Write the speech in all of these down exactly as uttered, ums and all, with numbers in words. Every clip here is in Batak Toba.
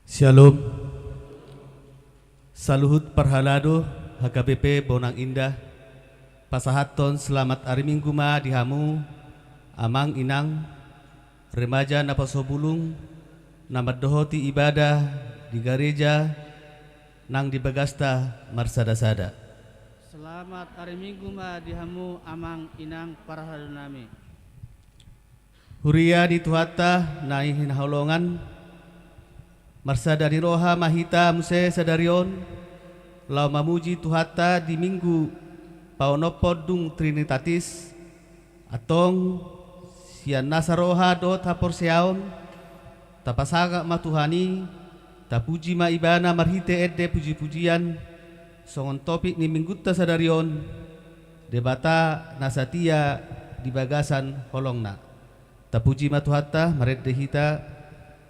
Syalom. Saluhut parhalado H K B P Bonang Indah, pasahathon selamat ari Minggu ma di hamu, amang inang, remaja naposobulung, na mandohoti ibadah di gareja nang di bagasta marsada-sada. Selamat ari Minggu ma di hamu, amang inang parhalado nami. Huria ni Tuhanta na hinaholongan, marsada ni roha ma hita muse sadari on, laho mamuji Tuhanta di Minggu paonomhon dung Trinitatis. Antong, sian nasa roha dohot haporseaon, tapasangap ma Tuhan i, tapuji ma Ibana marhite ende puji-pujian, songon topik ni Minggunta sadari on, Debata na satia di bagasan holongna. Tapuji ma Tuhanta. Marende hita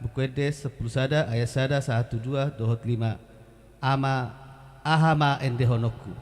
Buku Ende sampulu sada ayat sada sahat tu dua dohot lima. Ama, aha ma endehononku?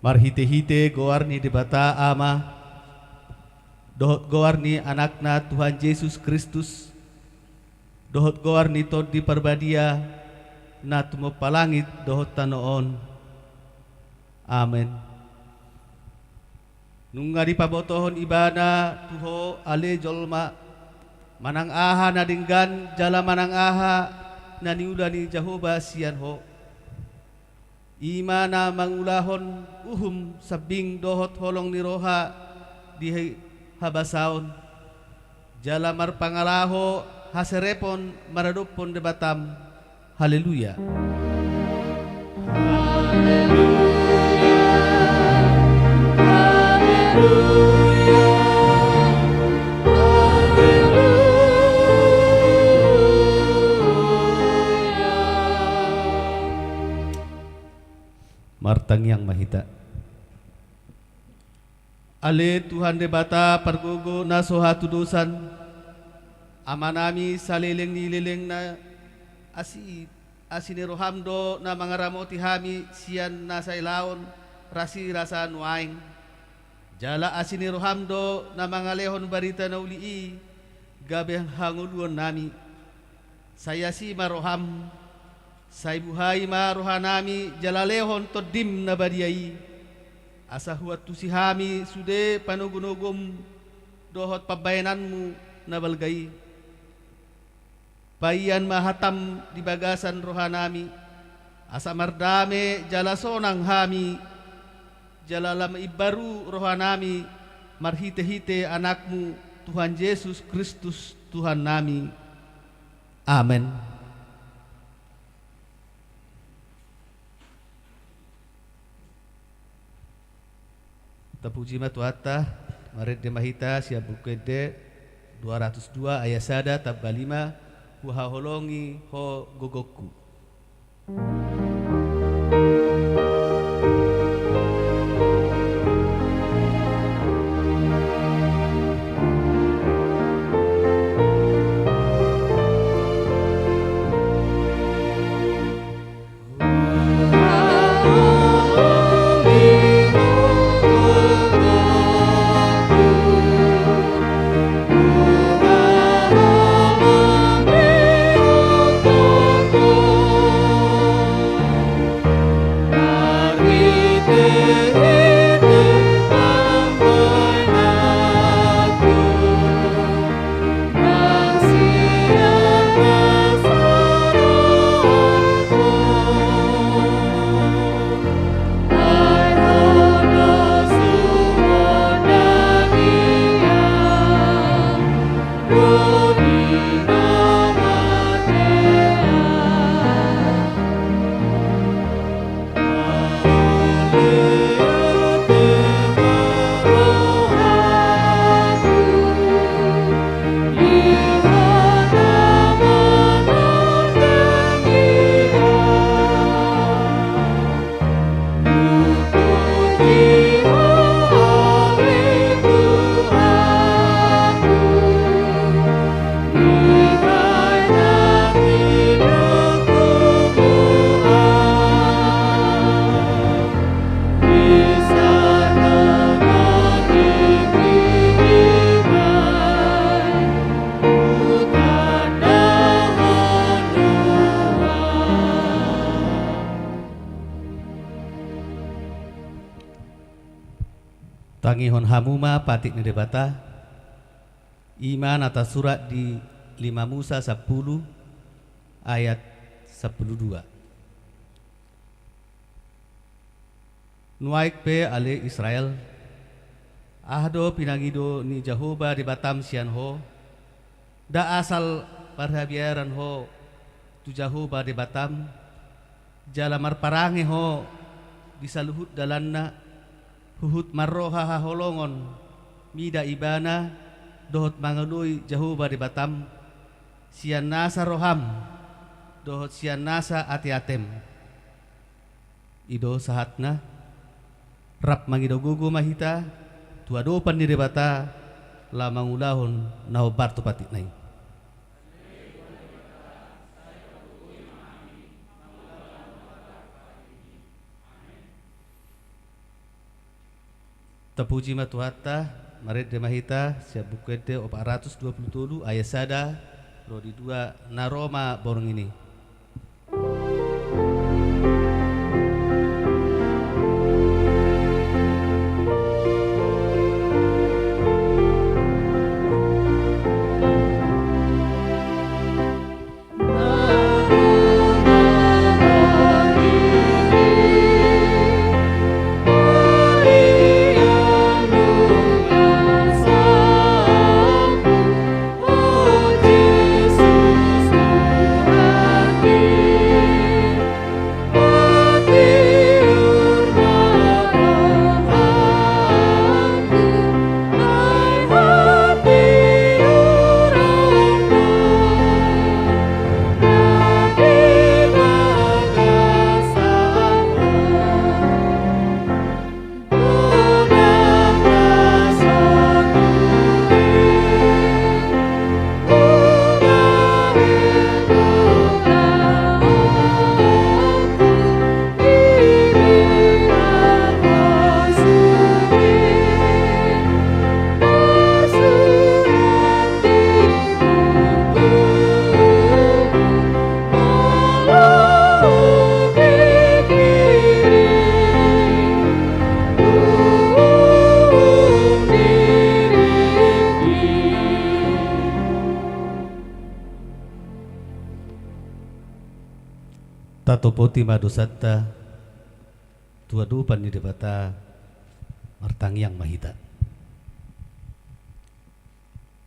Marhite-hite goar ni Debata Ama, dohot goar ni Anakna Tuhan Jesus Kristus, dohot goar ni Tondi Parbadia, na tumompa langit dohot tano on. Amen. Nunga dipabotohon Ibana tu ho ale jolma, manang aha na denggan jala manang aha na niula ni Jahowa sian ho. I ma na mangulahon uhum sambing dohot holong ni roha di habasaon, jala marpangalaho haserepon maradophon Debatam. Haleluya. Haleluya. Haleluya. Haleluya. Martangiang ma hita. Ale Tuhan Debata pargogo na so hatudosan, Amanami saleleng ni lelengna, asi, asi ni roham do na mangaramoti hami sian na sai laon rasirasa nuaeng. Jala asi ni roham do na mangalehon barita na uli i gabe hangoluonnami. Sai asi ma roham, sai buhai ma rohanami jala lehon Tondim na badia i, asa huantusi hami sude panogonogom dohot pambahenanmu na balga i. Paian ma hatam di bagasan rohanami, asa mardame jala sonang hami, jala lam imbaru rohanami marhitehite Anakmu, Tuhan Jesus Kristus, Tuhannami. Amen. Tapuji ma Tuhanta, marende ma hita sian Buku Ende dua ratus dua ayat sada tamba lima, huhaholongi Ho gogongku. Tangihon hamu ma patik ni Debata, i ma na tarsurat di lima Musa sampulu ayat sampulu dua. Nuaeng pe ale Israel, aha do pinangido ni Jahowa Debatam sian ho? Nda asal parhabiaran ho tu Jahowa Debatam, jala marparange ho di saluhut dalanna, huhut marroha haholongon mida Ibana dohot mangalului Jahowa Debatam, sian nasa roham dohot sian nasa ateatem. I do sahatna, rap mangido gogo ma hita tu adopan ni Debata, laho mangulahon na hombar tu patikna i. Tapuji ma Tuhanta, marende ma hita sian Buku Ende opat ratus dua pulu tolu ayat sada ro di dua, na ro ma borngin i. Tatopoti ma dosanta tu adopan ni Debata. Martangiang ma hita.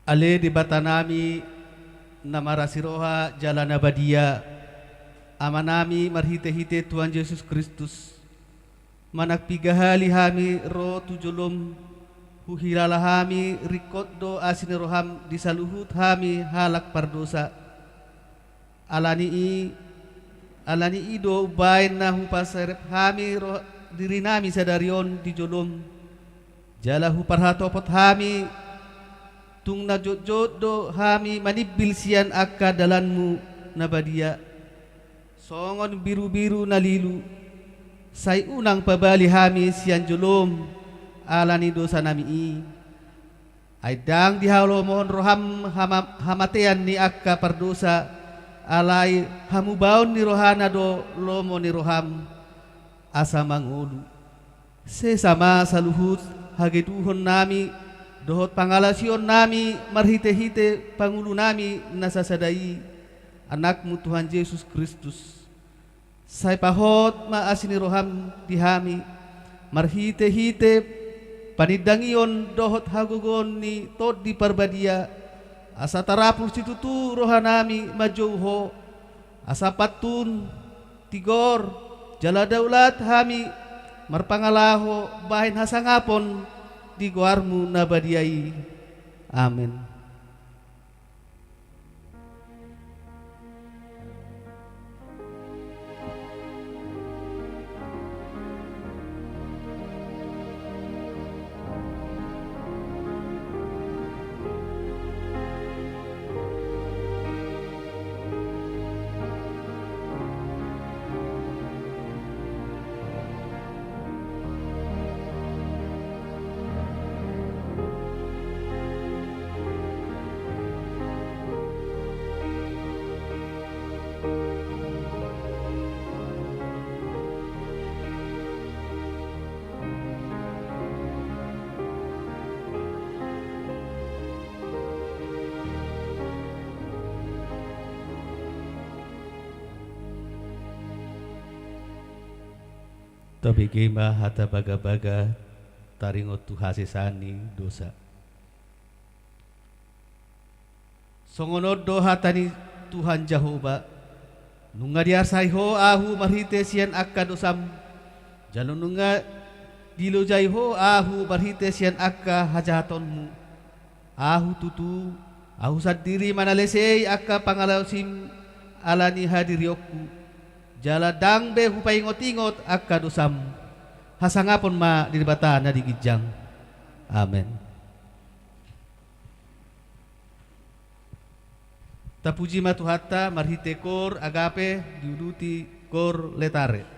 Ale Debatanami na marasi roha jala na badia, Amanami marhitehite Tuhan Jesus Kristus, manang piga hali hami ro tu jolom, huhilala hami ringkot do asi ni roham di saluhut hami halak pardosa. Ala ni i, ala ni i do umbaen na hupaserep hami ro-, dirinami sadari on di jolom, jala huparhatopot hami, tung na jotjot do hami manimbil sian angka dalanmu na badia, songon birubiru na lilu. Sai unang pabali hami sian jolom ala ni dosanami i. Ai ndang dihalomohon roham hama-, hamatean ni angka pardosa, alai hamubaon ni rohana do lomo ni roham, asa mangolu. Sesa ma saluhut hageduhonnami dohot pangalaosionnami marhitehite Pangulunami na sasada i, Anakmu Tuhan Jesus Kristus. Sai pahot ma asi ni roham di hami, marhitehite panindangion dohot hagogoon ni Tondi Parbadia, asa tarapul situtu rohanami manjou Ho, asa pantun, tigor, jala daulat hami marpangalaho bahen hasangapon di goarmu na badia i. Amen. Tabege ma hata bagabaga taringot tu hasesaan ni dosa. Songon on do hata ni Tuhan Jahowa: Nunga diarsai Ho ahu marhite sian angka dosam, jala nunga dilojai Ho ahu marhite sian angka hajahatonmu. Ahu tutu, ahu sandiri manalesei angka pangalaosim ala ni hadirionku, jala ndang be hupaingotingot angka dosam. Hasangapon ma di Debata na di ginjang. Amen. Tapuji ma Tuhanta marhite kor Agape diuduti kor Laetare.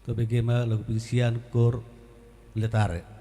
Tabege ma lagu pengisian Koor Letare.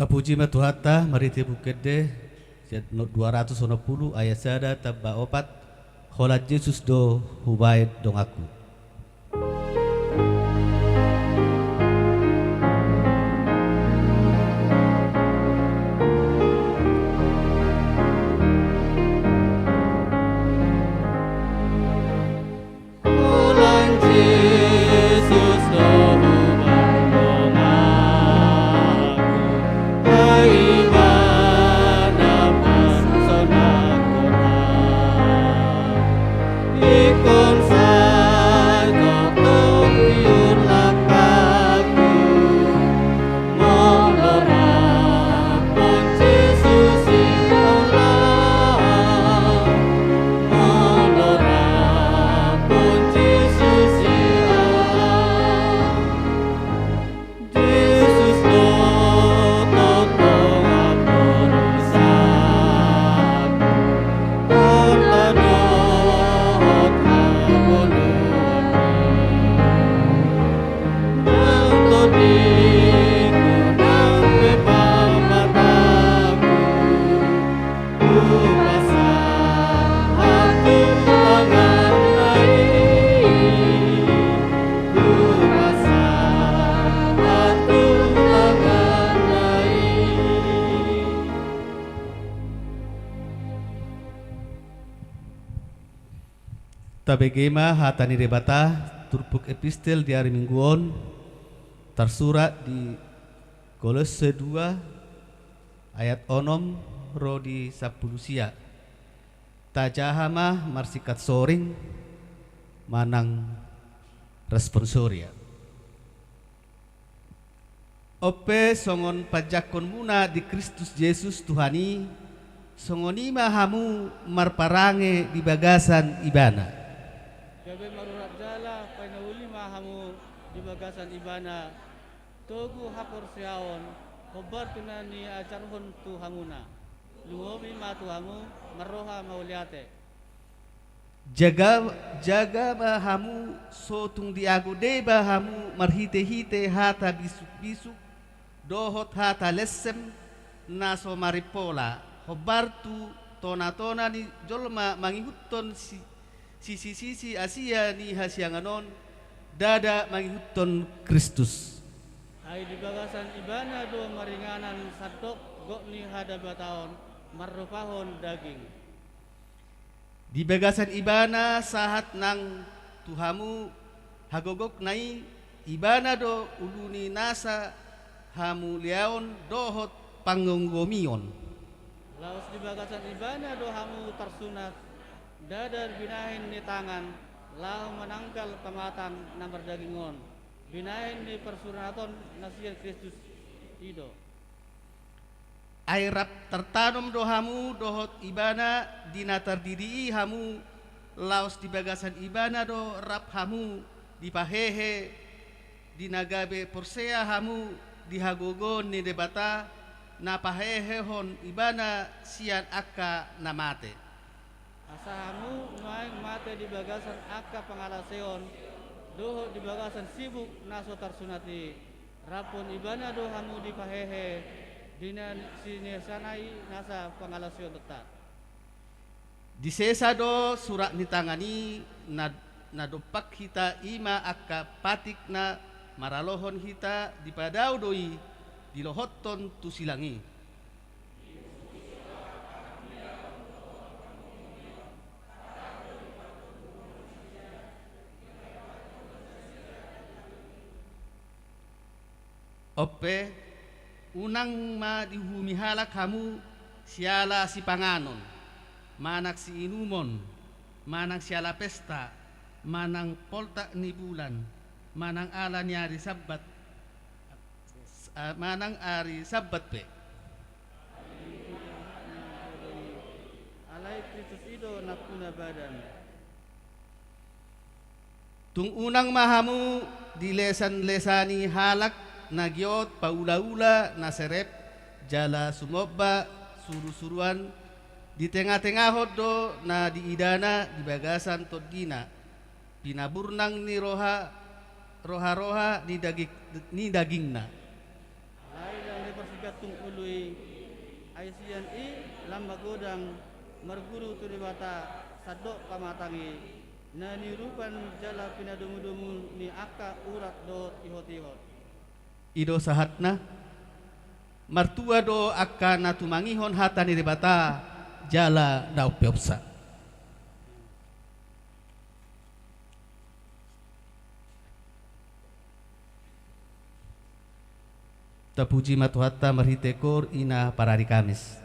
Puji ma Tuhanta, marhite Buku Ende, sian no-, dua ratus onom pulu ayat sada tamba opat, holan Jesus do hubaen donganku. Holan Jesus do hubaen donganku, ai Ibana pasonanghon ahu. Ingkon sai tongtong tiur langkangku, molo rap dohot Jesus i Allah, molo rap dohot Jesus i Allah. Jesus do tongtong amporusangku, arta dohot hangoluan i. Nang tondingku, nang pe pamatangku, hupasahat tu tanganna i, hupasahat tu tanganna i. Tabege ma hata ni Debata, turpuk epistel di ari Minggu on, tarsurat di Kolosse dua, ayat onom ro di sampulu sia. Tajaha ma marsingkat soring manang responsoria. On pe songon panjangkonmuna di Kristus Jesus Tuhan i, songon i ma hamu marparange di bagasan Ibana. Gabe marurat jala painauli ma hamu di bagasan Ibana, togu haporseaon, hombar tu na niajarhon tu hamuna. Lumobi ma tu hamu marroha mauliate. Jaga, jaga ma hamu, so tung diago deba hamu marhitehite hata bisukbisuk dohot hata lensem na so marimpola, hombar tu tonatona ni jolma mangihuthon si, sisisisi asia ni hasiangan on, ndada mangihuthon Kristus. Ai di bagasan Ibana do maringanan sandok gok ni hadebataon, marrupahon daging. Di bagasan Ibana sahat nang tu hamu hagogokna i, Ibana do ulu ni nasa hamuliaon dohot panggomgomion. Laos di bagasan Ibana do hamu tarsunat, ndada binahen ni tangan, laho mananggal pamatang na mardaging on, binahen ni parsunaton na sian Kristus i do. Ai rap tartanom do hamu dohot Ibana di na tardidi i hamu, laos di bagasan Ibana do rap hamu dipahehe, di na gabe porsea hamu di hagogoon ni Debata, na pahehehon Ibana sian angka na mate. Asa hamu nuaeng mate di bagasan angka pangalaseon, dohot di bagasan sibuk na so tarsunat i, raphon Ibana do hamu dipahehe, di na sinesana i nasa pangalaseonta. Disesa do surat ni tangan i, na, na dompak hita i ma angka patik na maralohon hita, dipadao do i, dilohothon tu silang i. On pe, unang ma diuhumi halak hamu siala sipanganon, manang siinumon, manang siala pesta, manang poltak ni bulan, manang ala ni ari Sabbat, eh, manang ari Sabbat pe. Alai Kristus i do nampuna badan. Tung unang ma hamu dilesanlesani halak na giot paulaula na serep, jala sumomba surusuruan, ditengatengahon do na diidana di bagasan tondina, pinaburnang ni roha, roharoha ni daging, ni dagingna. Alai ndang diparsingkat tung ulu Ai sian i lam magodang marguru tu Debata sandok pamatang i, na niurupan jala pinadomudomu ni angka urat dohot ihotihot. I do sahatna. Martua do angka na tumangihon hata ni Debata jala na umpeopsa. Tapuji ma Tuhanta marhite koor ina parari Kamis.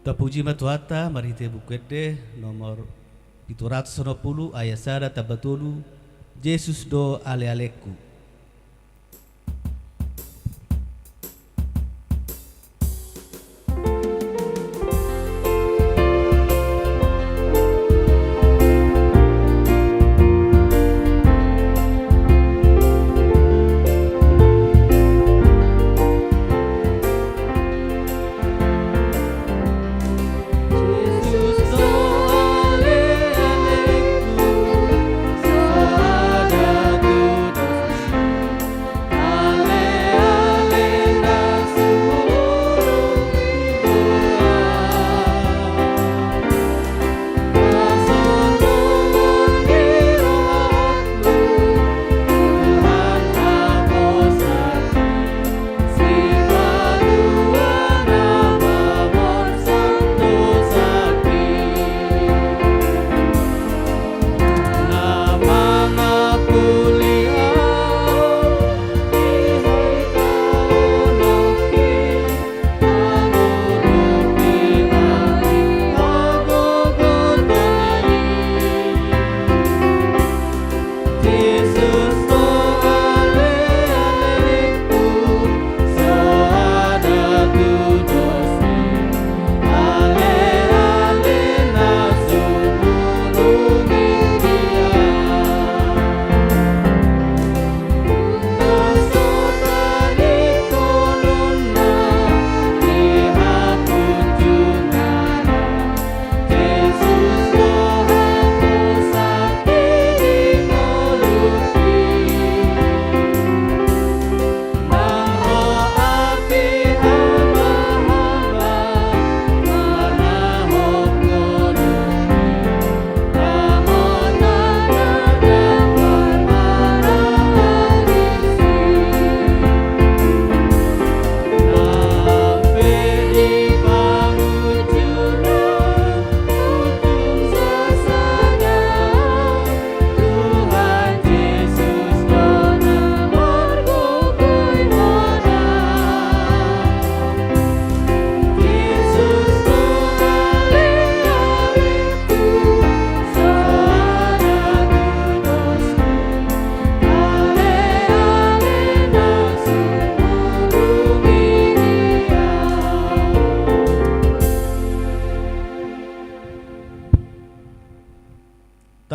Tapuji ma Tuhanta marhite Buku Ende nomor pitu ratus onom pulu ayat sada tamba tolu, Jesus do alealengku.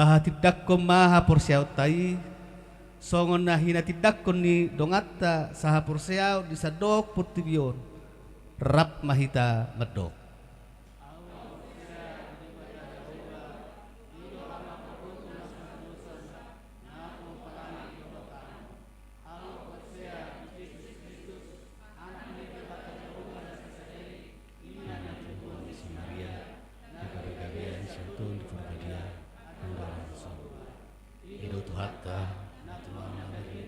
Tahatindangkon ma haporseaonta i, songon na hinatindangkon ni donganta sahaporseaon di sandok portibi on, rap ma hita mandok. I do Tuhanta, na tumamang na di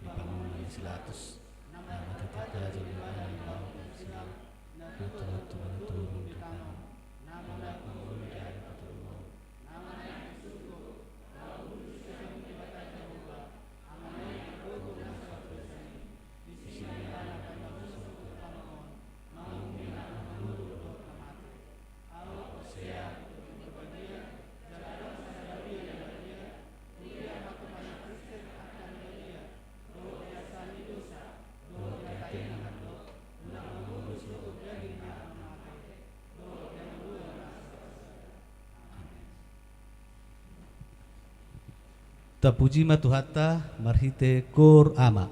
pangulo ni si Latus, na matata jolma ni bangku sinau, na tutu-tutu na turun di tano, na mangolu di ari patulung. Tapuji ma Tuhanta marhite Kur Ama.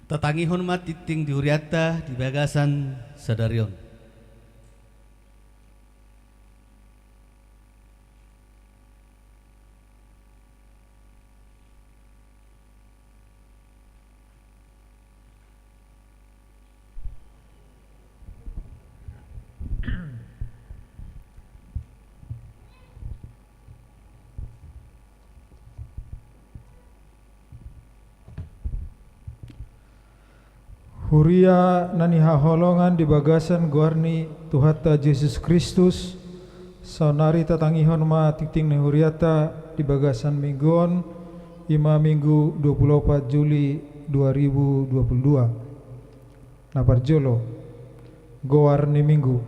Tatangihon ma tingting ni hurianta di bagasan sadari on. Huria na nihaholongan di bagasan goar ni Tuhanta Jesus Kristus, saonari tatangihon ma tingting ni hurianta di bagasan minggu on, i ma Minggu dua puluh opat Juli dua ribu dua puluh dua. Na parjolo, goar ni minggu.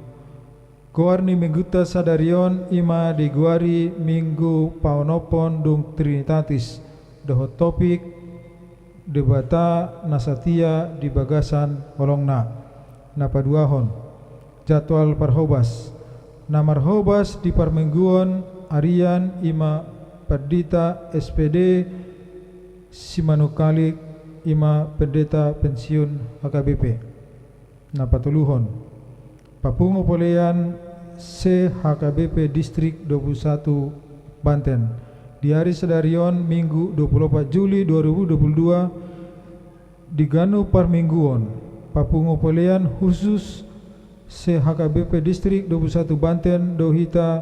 Goar ni minggunta sadari on i ma digoari Minggu Paonomhon dung Trinitatis, dohot topik Debata na satia di bagasan holongna. Na paduahon, jadwal parhobas. Na marhobas di parmingguon arian i ma Pandita S P D Simanungkalit, i ma pendeta pensiun H K B P. Na patoluhon, papungu polean se-H K B P Distrik dua puluh satu Banten. Di ari sadari on, Minggu dua puluh opat Juli dua ribu dua puluh dua, di ganup parmingguon, papungu polean khusus se-H K B P Distrik dua puluh satu Banten do hita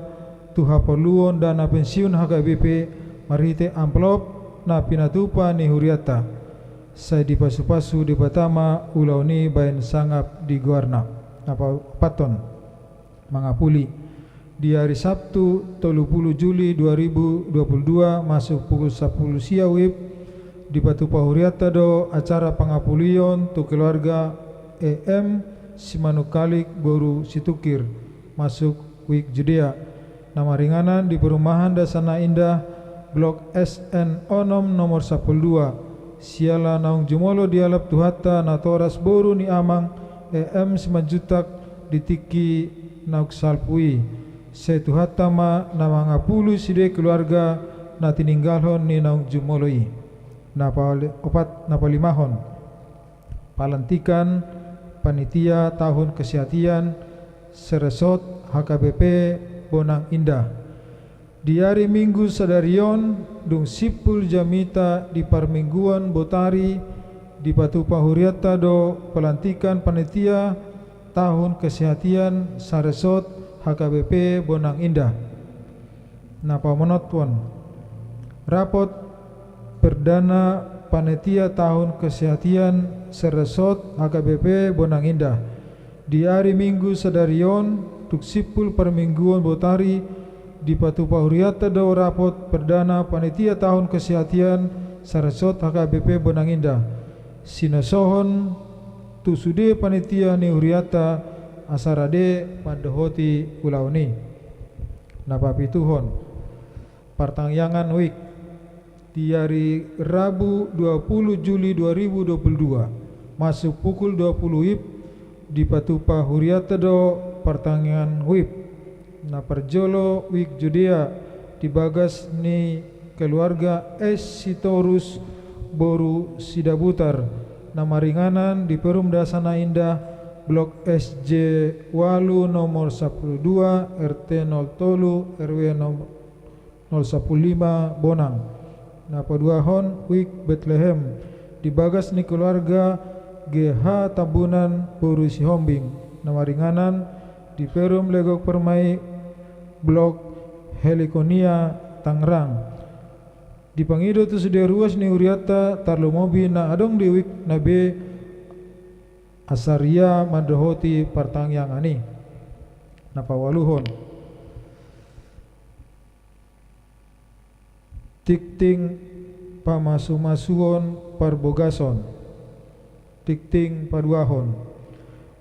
tu haporluon dana pensiun H K B P marhite amplop na pinatupa ni hurianta. Sai dipasupasu Debata ma ulaon i baen sangap di goarna. Na paopathon, mangapuli. Di ari Sabtu tolu pulu Juli dua ribu dua pulu dua masuk pukul sampulu sia WIB, dipatupa hurianta do acara pangapulion tu keluarga E M Simanungkalit boru Situngkir, masuk WIB Judea, na maringanan di Perumahan Dasana Indah, Blok S N onom nomor sampulu dua. Siala naung jumolo dialap Tuhanta natoras boru ni amang E M Simanjuntak di tingki naung salpu i. Sai Tuhanta ma na mangapuli sude keluarga na tininggalhon ni naung jumolo i. Na paopat, na palimahon, palantikan panitia tahun kesehatian saresort H K B P Bonang Indah. Di ari Minggu sadari on, dung simpul jamita di parmingguon botari, dipatupa hurianta do palantikan panitia tahun kesehatian saresort H K B P Bonang Indah. Na paonomhon, rapot perdana panitia tahun kesehatian saresort H K B P Bonang Indah. Di ari Minggu sadari on, dung simpul parmingguon botari, dipatupa hurianta do rapot perdana panitia tahun kesehatian saresort H K B P Bonang Indah. Sinosohon tu sude panitia ni hurianta asa rade mandohoti ulaon i. Na papituhon, partangiangan WIB. Di ari Rabu dua pulu Juli dua ribu dua pulu dua, masuk pukul dua pulu WIB, dipatupa hurianta do partangiangan WIB. Na parjolo WIB Judea, di bagas ni keluarga S Sitorus boru Sidabutar, na maringanan di Perum Dasana Indah, Blok S J ualu nomor sampulu dua, R T nol tolu, R W nomor nol sampulu lima Bonang. Na paduahon WIB Betlehem, di bagas ni keluarga G H Tambunan boru Sihombing, na maringanan di Perum Legok Permai, Blok Helikonia, Tangerang. Dipangido tu sude ruas ni hurianta tarlumobi na adong di WIB na be asa ria mandohoti partangiangan i. Na paualuhon, tingting pamasumasuon parbogason. Tingting paduahon,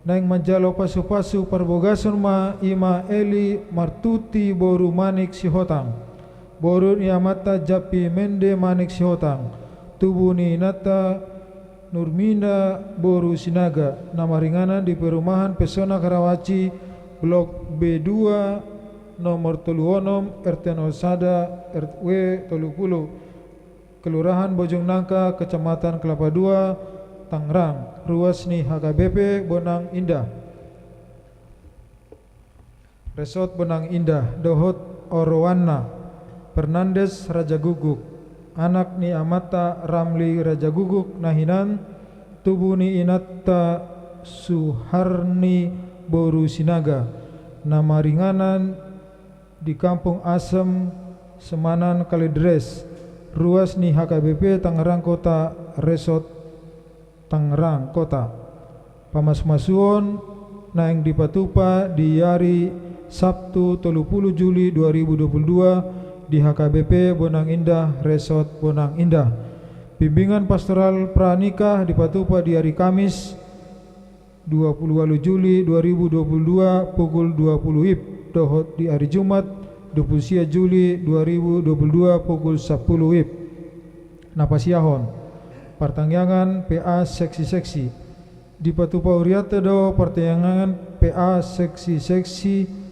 naeng manjalo pasupasu parbogason ma i ma Eli Martuti boru Manik Sihotang, boru ni amanta Jampi Mende Manik Sihotang, tubu ni inanta Nurmina boru Sinaga, na maringanan di Perumahan Pesona Karawaci, Blok B dua, nomor tolu onom, R T nol sada, R W tolu pulu, Kelurahan Bojong Nangka, Kecamatan Kelapa Dua, Tangerang, ruas ni H K B P Bonang Indah. Resort Bonang Indah, dohot oroanna, Fernandes Rajaguguk, anak ni amanta Ramli Rajaguguk na hinan, tubu ni inanta Suharni boru Sinaga, na maringanan di Kampung Asem, Semanan Kalideres, ruas ni H K B P Tangerang Kota, Resort Tangerang Kota. Pamasumasuon naeng dipatupa di ari Sabtu tolu pulu Juli dua ribu dua pulu dua di H K B P Bonang Indah, Resort Bonang Indah. Bimbingan pastoral pranikah dipatupa di ari Kamis dua pulu walu Juli dua ribu dua pulu dua pukul dua pulu wib, dohot di ari Jumat dua pulu sia Juli dua ribu dua pulu dua pukul sampulu wib. Na pasiahon, partangiangan P A seksi-seksi. Dipatupa hurianta do partangiangan P A seksi-seksi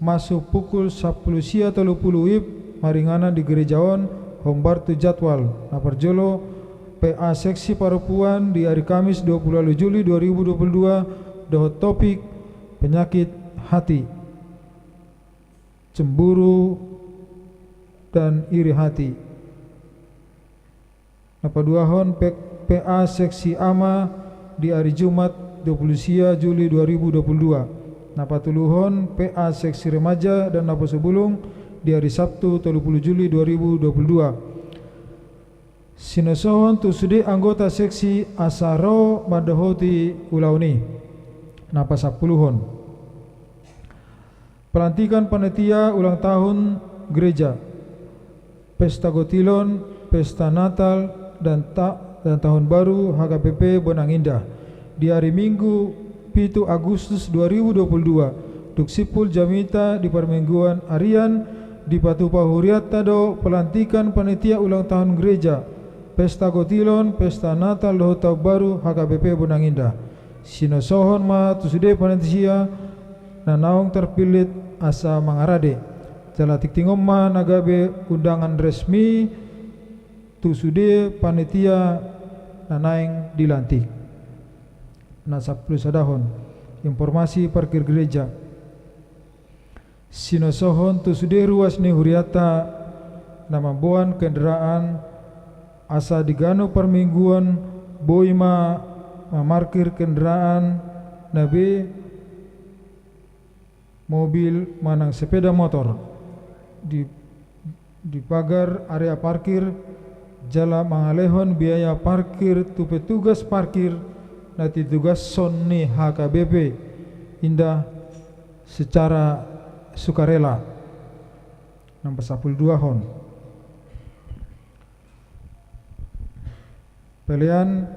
masuk pukul sampulu sia tolu pulu wib, maringanan di gereja on, hombar tu jadwal. Na parjolo, P A seksi parompuan di ari Kamis dua pulu walu Juli dua ribu dua pulu dua, dohot topik penyakit hati, cemburu dan iri hati. Na paduahon, P-, P A seksi ama di ari Jumat dua pulu sia Juli dua ribu dua pulu dua. Na patoluhon, P A seksi remaja dan naposobulung di ari Sabtu tolu pulu Juli dua ribu dua pulu dua. Sinosohon tu sude anggota seksi asa ro mandohoti ulaon i. Na pasampuluhon, pelantikan panitia ulang tahun gereja, pesta gotilon, pesta Natal, dan ta-, dan tahun baru H K B P Bonang Indah. Di ari Minggu pitu Agustus dua ribu dua pulu dua, dung simpul jamita di parmingguan arian, dipatupa hurianta do pelantikan panitia ulang tahun gereja, pesta gotilon, pesta Natal dohot tahun baru H K B P Bonang Indah. Sinosohon ma tu sude panitia na naung tarpillit asa mangarade. Jala tingting on ma na gabe undangan resmi tu sude panitia na naeng dilantik. Na sampulu sadahon, informasi parkir gereja. Sinosohon tu sude ruas ni hurianta na mamboan kendaraan, asa di ganup parmingguon boi ma mamarkir kendaraan na be mobil manang sepeda motor di, di pagar area parkir, jala mangalehon biaya parkir tu petugas parkir na ditugashon ni H K B P Indah secara sukarela. Na pasampulu duahon, pelean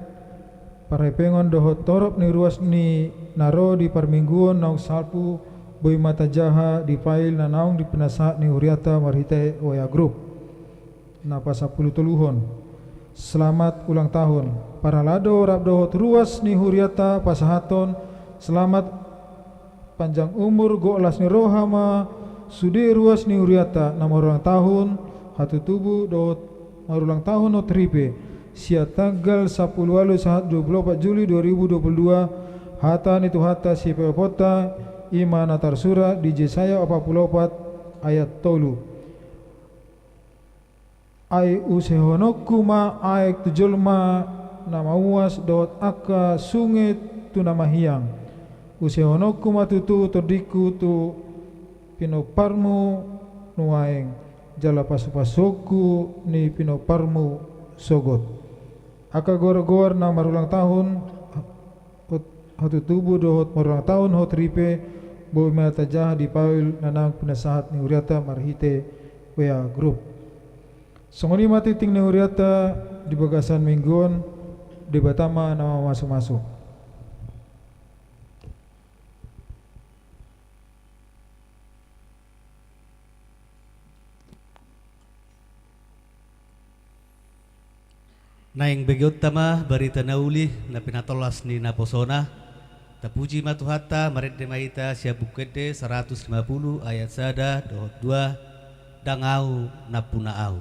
parhepengon dohot torop ni ruas ni na ro di parmingguon naung salpu boi ma tajaha di file na naung dipinasahat ni hurianta marhite W A grup. Na pasampulu toluhon, selamat ulang tahun. Parhalado rap dohot ruas ni hurianta pasahathon selamat panjang umur, gok las ni roha ma sude ruas ni hurianta na marulang tahun, hatutubu dohot marulang tahun hot ripe. Sian tanggal sampulu walu sahat dua pulu opat Juli dua ribu dua pulu dua, hata ni Tuhanta sipeoponta i ma na tarsurat di Jesaya opat pulu opat ayat tolu. Ai usehononku ma aek tu jolma na mauas dohot angka sunge tu na mahiang. Usehononku ma tutu tondingku tu pinomparmu nuaeng, jala pasupasuonku ni pinomparmu sogot. Angka goargoar na marulang tahun hot-, hatutubu dohot marulang tahun hot ripe, boi ma tajaha di file na naung pinasahat ni hurianta marhite W A grup. Songon i ma tingting ni hurianta di bagasan minggu on. Debata ma na mamasumasu. Naeng begeonta ma barita na uli na pinatolhas ni naposona. Tapuji ma Tuhanta, marende ma hita sian Buku Ende saratus lima pulu ayat sada dohot dua, Ndang ahu nampuna ahu.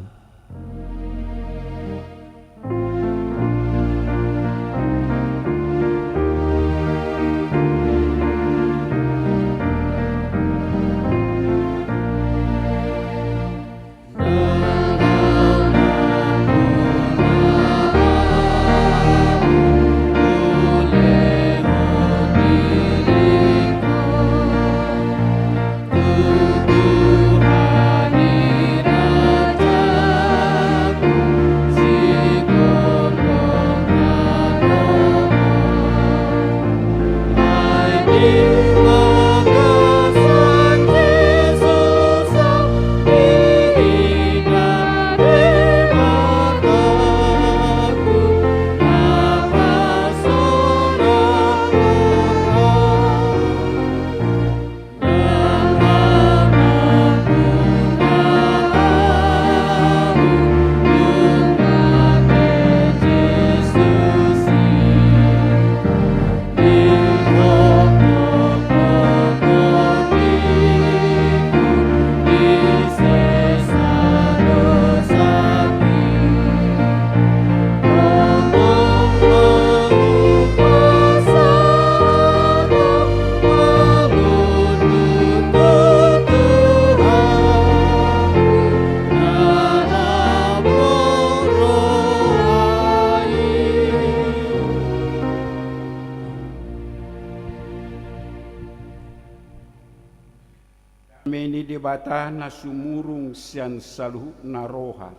Debata na sumurung sian saluhutna roha,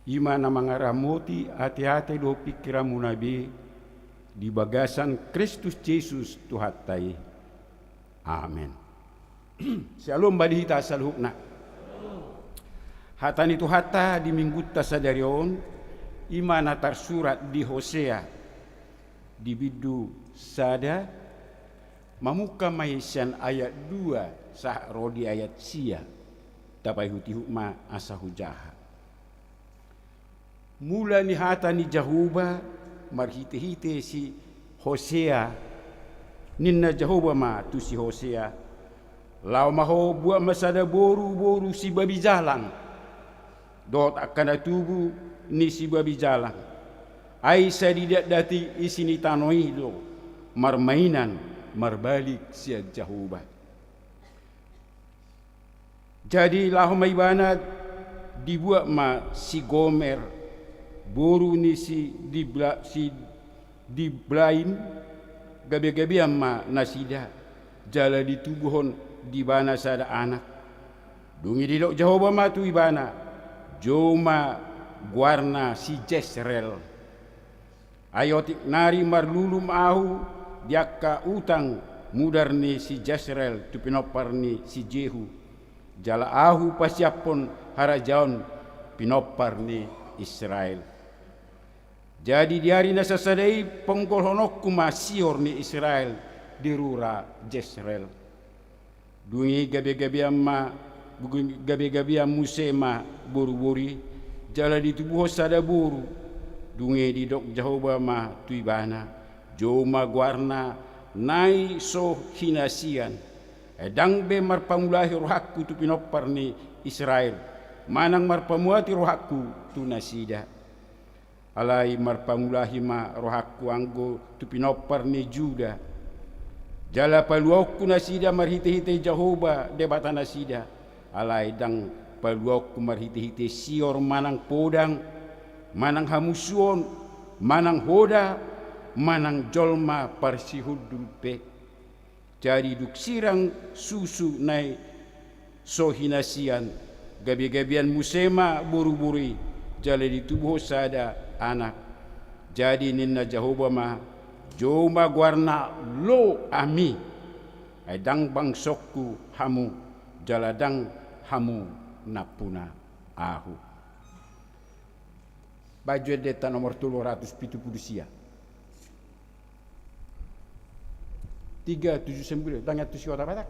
i ma na mangaramoti ateate dohot pingkiranmuna be di bagasan Kristus Jesus Tuhanta i. Amen. Syalom ma di hita saluhutna. Hata ni Tuhanta di Minggunta sadari on, i ma na tarsurat di Hosea, di bindu sada, mamungka ma i sian ayat dua sahat ro di ayat sia. Tapaihutihut ma asa hujaha. Mula ni hata ni Jahowa marhitehite si Hosea, ninna Jahowa ma tu si Hosea: Laho ma ho, buat ma sada boru, boru sibabijalang, dohot angka na tubu ni sibabijalang. Ai sai didatdati isi ni tano i do marmainan marbalik sian Jahowa. Jadi laho ma ibana, dibuat ma si Gomer, boru ni si Dibla-, si Diblaim, gabegabean ma nasida, jala ditubuhon di ibana sada anak. Dung i didok Jahowa ma tu ibana: Jou ma goarna si Jesreel. Ai otik nari marlulu ma ahu di angka utang mudar ni si Jesreel tu pinompar ni si Jehu, jala ahu pasiaphon harajaon pinompar ni Israel. Jadi di ari na sasada i ponggolhononku ma sior ni Israel di rura Jesreel. Dung i gabegabean ma, gabegabean muse ma boruboru i, jala ditubuhon sada boru. Dung i didok Jahowa ma tu ibana: Jou ma goarna na i so hinasian. Ai ndang be marpangulahi rohangku tu pinompar ni Israel, manang marpamuati rohangku tu nasida. Alai marpangulahi ma rohangku anggo tu pinompar ni Juda. Jala paluaonku nasida marhitehite Jahowa Debata nasida. Alai ndang paluaonku marhitehite sior manang podang, manang hamusuon, manang hoda, manang jolma parsihundul pe. Jadi dung sirang susu na i so hinasian, gabegabean muse ma boruboru i, jala ditubuhon sada anak. Jadi ninna Jahowa ma: Jou ma goarna Lo-ami. Ai ndang bangsongku hamu, jala ndang hamu nampuna ahu. Bahen jo endenta nomor tolu ratus pitu pulu sia. Tiga tujuh sembilan, ndang antusi hita Batak.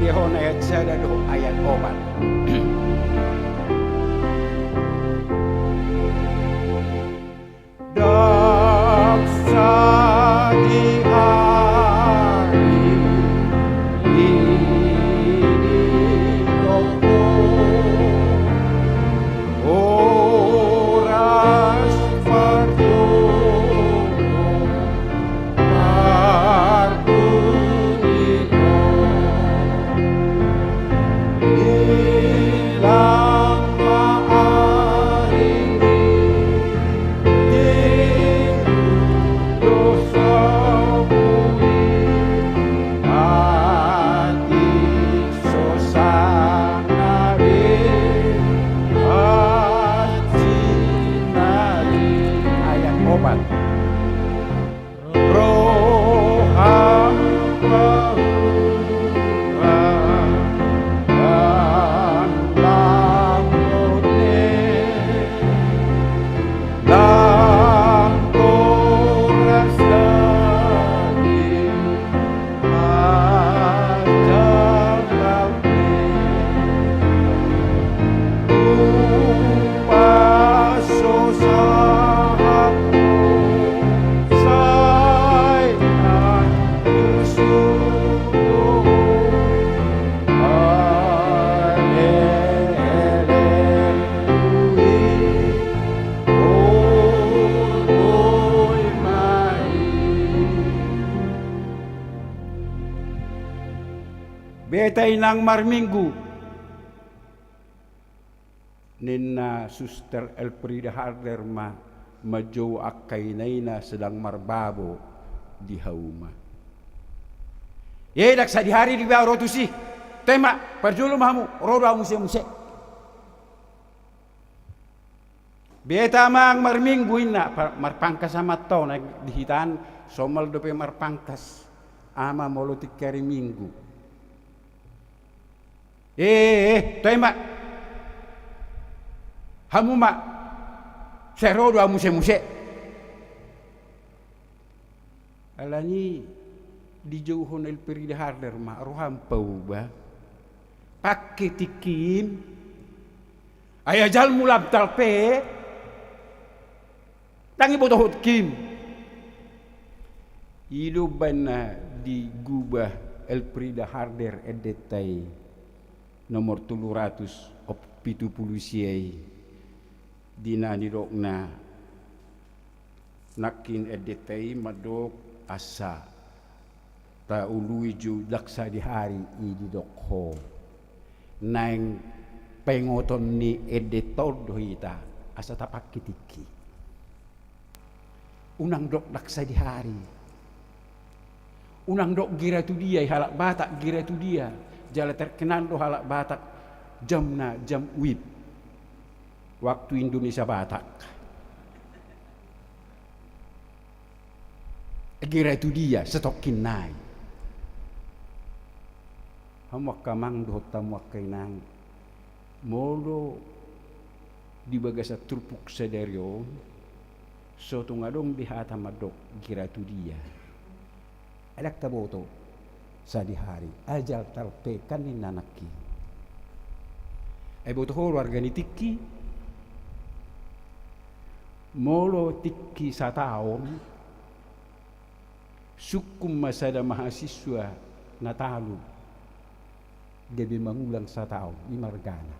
Tandahon ayat sada dohot ayat opat. Ndang sadihari i didok ho, horas parjolo mardungidung. Beta inang marminggu, ninna Suster Elfrieda Harder ma manjou angka inaina sedang marbabo di hauma. Ia ndang sadihari dibaen ro tusi. Toe ma, parjolo ma hamu, ro do ahu muse-muse. Beta amang marminggu inna, pa-, marpangkas amanta on, di hita an somal dope marpangkas ama molo tingki ari Minggu. Eh, eh, eh, toe ma. Hamu ma. Sai ro do ahu muse-muse. Alani dijouhon Elfrieda Harder ma, roham pauba. Pangke tingki in. Ai ajalmu lam talpe. Ndang ibotohon tingkim. I do umbaen na digubah Elfrieda Harder endenta i nomor tolu ratus pitu pulu sia i. Di na nidokna nangkin endenta i mandok asa taului jo ndang sadihari i didok ho. Naeng paingoton ni endenta on do hita asa tapangke tingki. Unang dok ndang sadihari. Unang dok gira tu dia i halak Batak, gira tu dia. Jala terkenal do halak Batak jamna jam wib. Waktu Indonesia Batak. Gira tu dia, satongkin nai. Hamu angka amang dohot hamu angka inang, molo di bagasan turpuk sadari on, so tung adong be hata mandok gira tu dia. Ai ndang taboto sadihari, ajal talpe kan ninna nangkin. Ai boto ho do arga ni tingki, molo tingki sataon, sungkun ma sada mahasiswa na talu gabe mangulang sataon, i ma argana.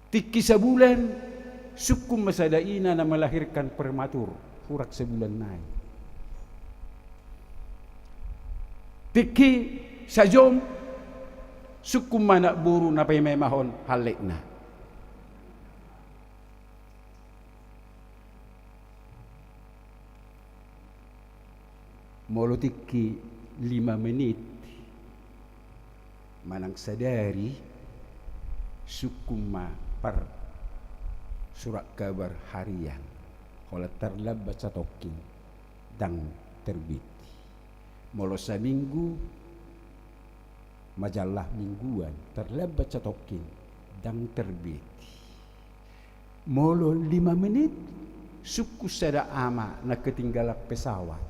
Tingki sabulan, sungkun ma sada ina na melahirkan prematur, hurang sabulan nai. Tingki sajom, sungkun ma anak boru na paima-imahon hallekna. Molo tingki lima menit manang sadari, sungkun ma par surat kabar harian. Holan tarlambat satongkin ndang terbit. Molo saminggu, majalah mingguan, tarlambat satongkin ndang terbit. Molo lima menit, sungkun sada ama na ketinggalan pesawat.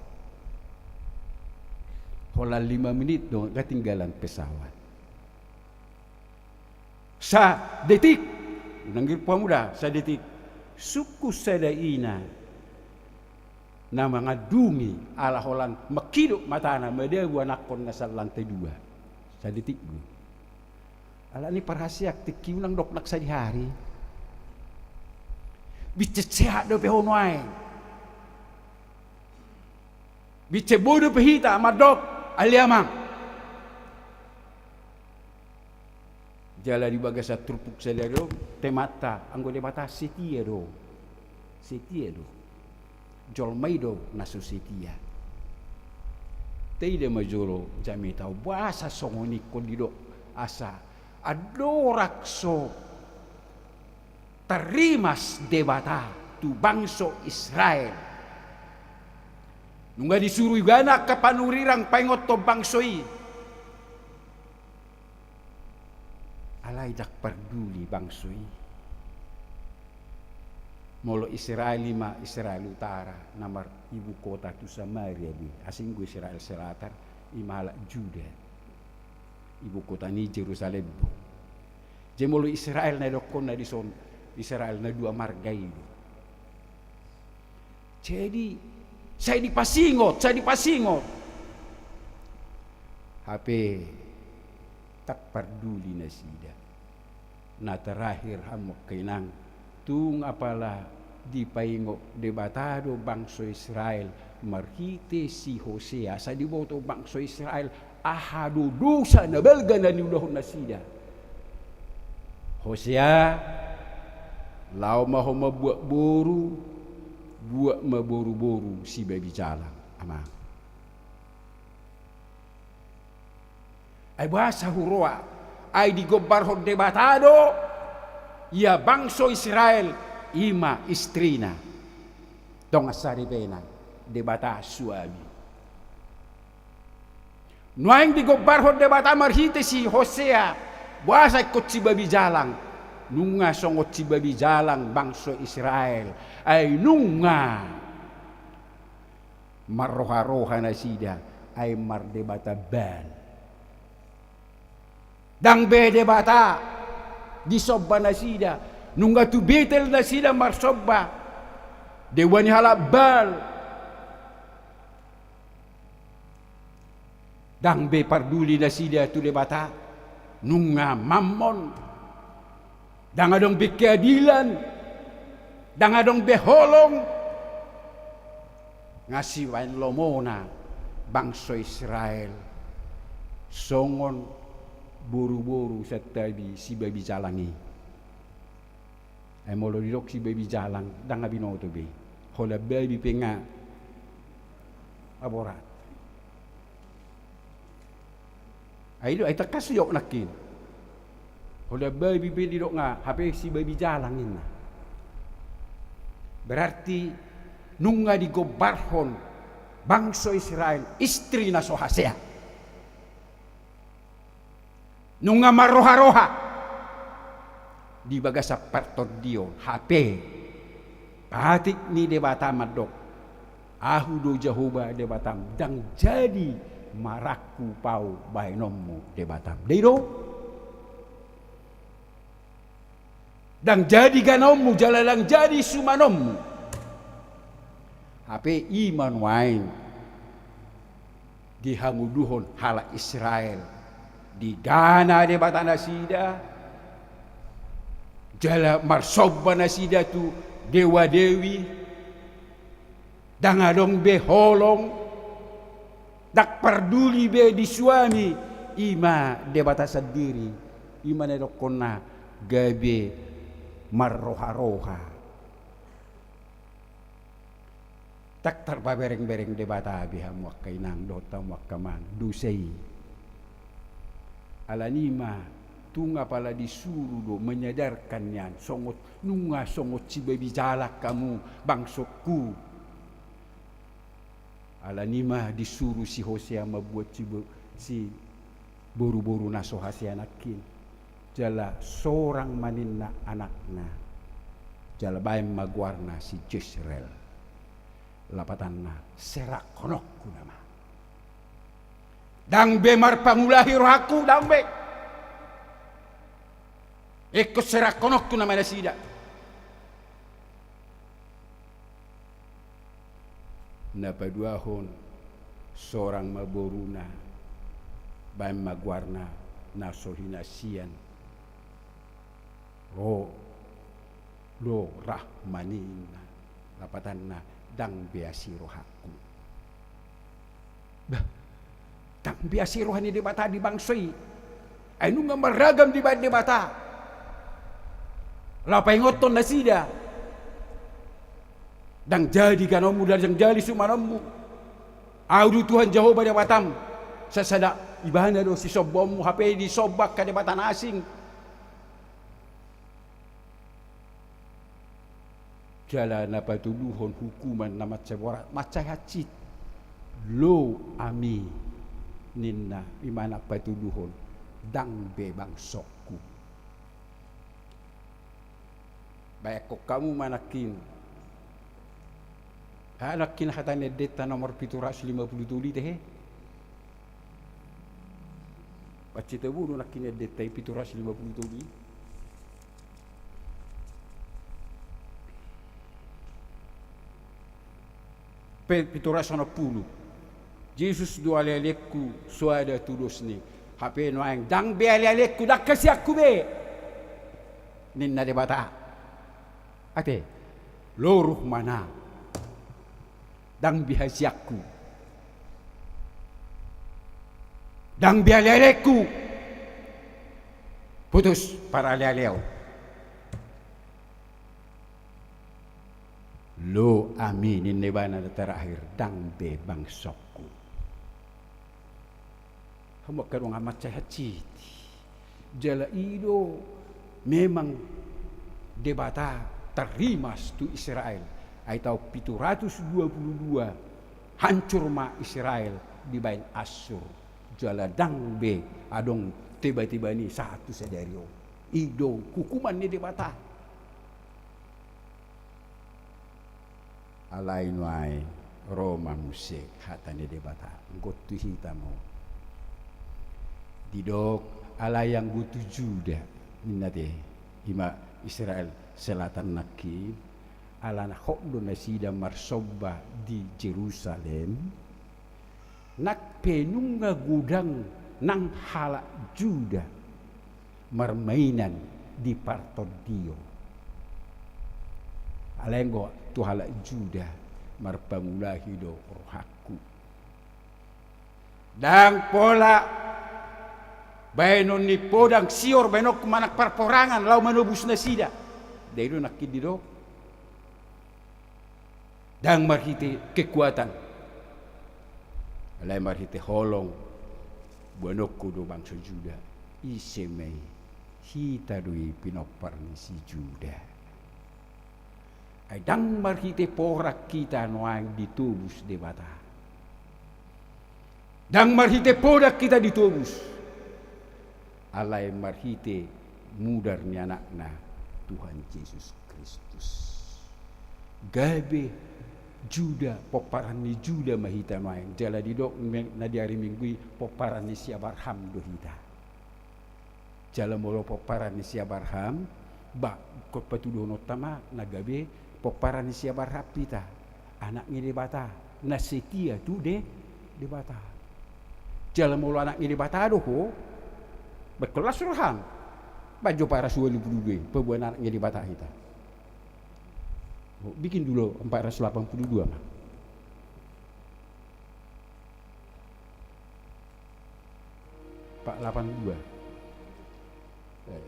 Holan lima menit do ketinggalan pesawat. Sadetik, nangkin pamuda, sadetik. Sungkun sada ina na mangandungi ala holan mangkidop matana madabu anakkon na sian lantai dua. Sadetik do. Alani parhaseak tingki unang dok ndang sadihari. Binse sehat dope ho nuaeng. Binse boi dope hita mandok, ale amang. Jala di bagasan turpuk sadari on, temanta, anggo Debata setia do. Setia do. Jolma i do na so setia. Taida ma jolo jamita on, boasa songon i ingkon didok asa andorang so tarrimas Debata tu bangso Israel. Nunga disuru ibana angka panurirang paingothon bangso i. Alai ndang parduli bangso i. Molo Israel i ma Israel utara, na mar ibu kota tu Samaria be, asing do Israel selatan, i ma halak Juda. Ibu kota ni Jerusalem do. Jadi molo Israel na didokkon na dison, Israel na dua marga i do. Jadi, sai dipasingot, sai dipasingot. Hape, ndang parduli nasida. Na terakhir hamu angka inang, tung apala Dipaingot Debata do bangso Israel marhite si Hosea, asa diboto bangso Israel aha do dosa na balga na niulahon nasida. Hosea, laho ma ho mambuat boru, buat ma boruboru sibabi jalang, amang. Ai boasa huroha? Ai digombarhon Debata do ia bangso Israel, i ma istrina. Dongan saripena, Debata suami. Nuaeng digombarhon Debata marhite si Hosea, boasa ingkon sibabi jalang? Nunga songon sibabi jalang bangso Israel. Ai nunga marroharoha nasida, ai mardebata Baal. Ndang be Debata disomba nasida, nunga tu Betel nasida marsomba dewa ni halak Baal. Ndang be parduli nasida tu Debata, nunga mammon. Ndang adong be keadilan, ndang adong be holong. Nga sibaen lomona bangso Israel songon boruboru santabi sibabi jalang i. Ai molo didok sibabi jalang, ndang binoto be. Holan babi pe nga aborat. Ai do, ai tangkas didok nangkin. Holan babi pe didok nga, hape sibabi jalang ninna. Berarti nunga digombarhon bangso Israel istri na so hasea. Nunga marroharoha di bagasan partondion, hape patik ni Debata mandok, Ahu do Jahowa Debatam, ndang jadi marangkup Ahu bahenonmu Debatam. Dei do? Ndang jadi ganaonmu jala ndang jadi sumanonmu. Hape i ma nuaeng dihangoluhon halak Israel, digana Debata nasida, jala marsomba nasida tu dewa-dewi, ndang adong be holong, ndang parduli be di suami, i ma Debata sandiri, i ma na didokkonna gabe marroharoha. Ndang tarpaberengbereng Debata be hamu angka inang dohot hamu angka amang dosa i. Alani i ma tung apala disuru do menyadarkan nian songon, nunga songon sibabi jalang hamu bangsongku. Alani i ma disuru si Hosea mambuat si bo-, si boruboru na so hasea nangkin. Jala sorang ma ninna anakna. Jala baen ma goarna si Jesreel. Lapatanna, serahononku nama. Ndang be marpangulahi rohangku, ndang be. Ingkon serahononku nama nasida. Na paduahon, sorang ma boruna, baen ma goarna na so hinasian. Ro, lo rah ma ninna, lapatanna, ndang be asi rohangku. Bah, ndang be asi roha ni Debata di bangso i. Ai nunga marragam dibaen Debata laho paingothon nasida. Ndang jadi ganaonmu, ndang jadi sumanonmu. Ahu do Tuhan Jahowa Debatam. Sasada ibana do sisombaonmu, hape disomba angka debata na asing. Jala na patuduhon hukuman na mansai borat, mansai hansit. Lo ami ninna, i ma na patuduhon, ndang be bangsongku. Baen hamu ma nangkin. Aha nangkin hata ni endenta nomor pitu ratus lima pulu tolu i tehe? Pansitabu do nangkin endenta i pitu ratus lima pulu tolu i. Pe-, pitu ratus onom pulu. Jesus do alealengku, soada tudosni. Hape nuaeng ndang be alealengku, ndang hasianku be, ninna Debata. Ate. Loruh ma na, ndang be hasiangku, ndang be alealengku, putus paralealeon. Lo ami, ninna ibana na terakhir, ndang be bangsongku. Hamu angka dongan, mansai hansit. Jala i do memang Debata tarrimas tu Israel. Ai taon pitu ratus dua pulu dua hancur ma Israel dibaen Assur. Jala ndang be adong teba-teba ni sahat tu sadari on. I do hukuman ni Debata. Alai nuaeng ro ma muse hata ni Debata, anggo tu hita ma on. Didok, alai anggo tu Juda, ninna te, i ma Israel Selatan nangkin, alana hot do nasida marsomba di Jerusalem, nang pe nunga godang nang halak Juda marmainan di partondion. Alai anggo tu halak Juda, marpangulahi do rohangku. Ndang pola baenon ni podang sior baenonku manang parporangan laho manobus nasida. Ndai do nangkin didok. Ndang marhite kekuatan, alai marhite holong, boanonku do bangso Juda. Ise ma i? Hita do i pinompar ni si Juda. Ai ndang marhite porang hita nuaeng ditobus Debata. Ndang marhite podang hita ditobus, alai marhite mudar ni Anakna, Tuhan Jesus Kristus. Gabe Juda, pomparan ni Juda ma hita nuaeng. Jala didok me-, na di ari Minggu i, pomparan ni si Abraham do hita. Jala molo pomparan ni si Abraham, ba, ingkon patuduhononta ma na gabe pomparan ni si Abraham hita, anak ni Debata, na setia tu De-, Debata. Jala molo anak ni Debata do ho, ba ingkon las roham, ba jo empat ratus dua puluh dua i, paboa anak ni Debata hita. Ho, bikin dulu empat ratus delapan puluh dua ma. Empat lapan dua. Eh.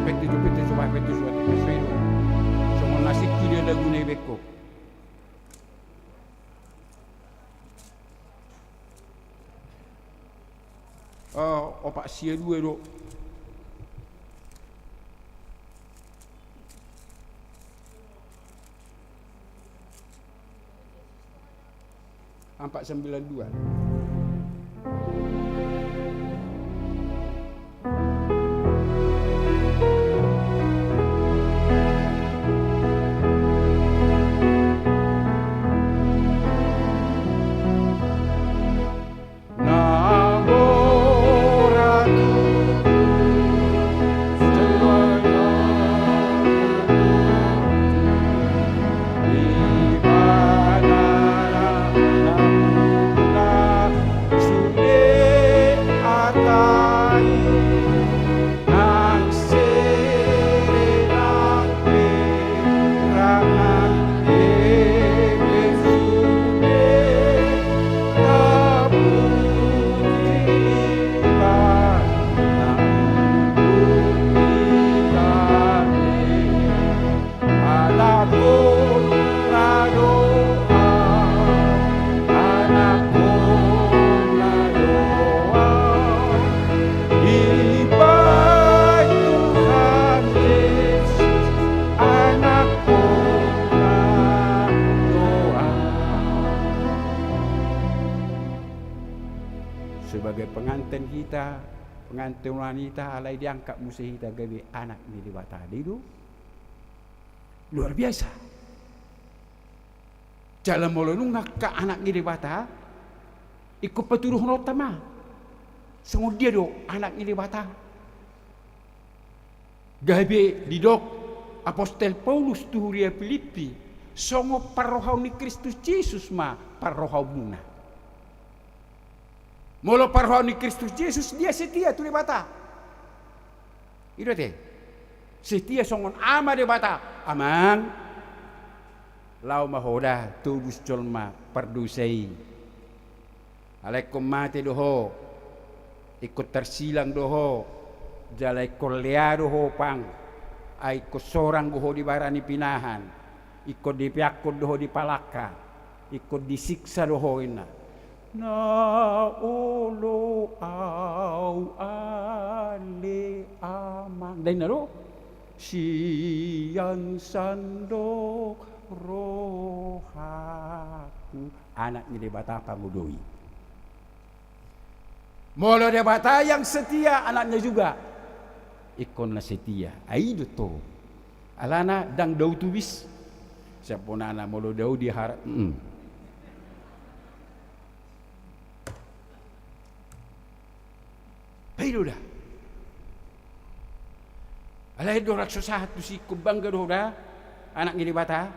Pete jo, pete jo, pete jo, pete jo. Songon na singkir dia lagu na i beko. Oh, opat sia dua do. Empat sembilan dua. Anakku na doa, anakku na doa, dibaen Tuhan Yesus, anakku na doa. Sebagai pengantin hita, pengantin wanita, alai diangkat muse hita gabe anak ni Debata, i do. Luar biasa. Jala molo nunga angka anak ni Debata, ingkon patuduhononta ma. Songon dia do anak ni Debata? Gabe didok apostel Paulus tu huria Pilippi, Songon parrohaon ni Kristus Jesus ma parrohaonmuna. Molo parrohaon ni Kristus Jesus, dia setia tu Debata. I do ate. Setia songon Ama Debata. Amang, laho ma ho da tobus jolma pardosa i. Alai ingkon mate do ho, ingkon tarsilang do ho, jala ingkon lea do ho pang, ai ingkon sorang do ho di bara ni pinahan, ingkon dipeakkon do ho di palangka, ingkon disiksa do ho, ninna. Na olo au ale Amang, da ninna do, sian sandok rohangku. Anak ni Debata pangoloi. Molo Debata yang setia, anaknya juga ingkon na setia. Ai do to. Alana ndang dao tubis. Siap bonana molo dao diharap. Mm. Ai do da. Alai do rap so sahat tusi, ingkon bangga do ho da, anak ni Debata.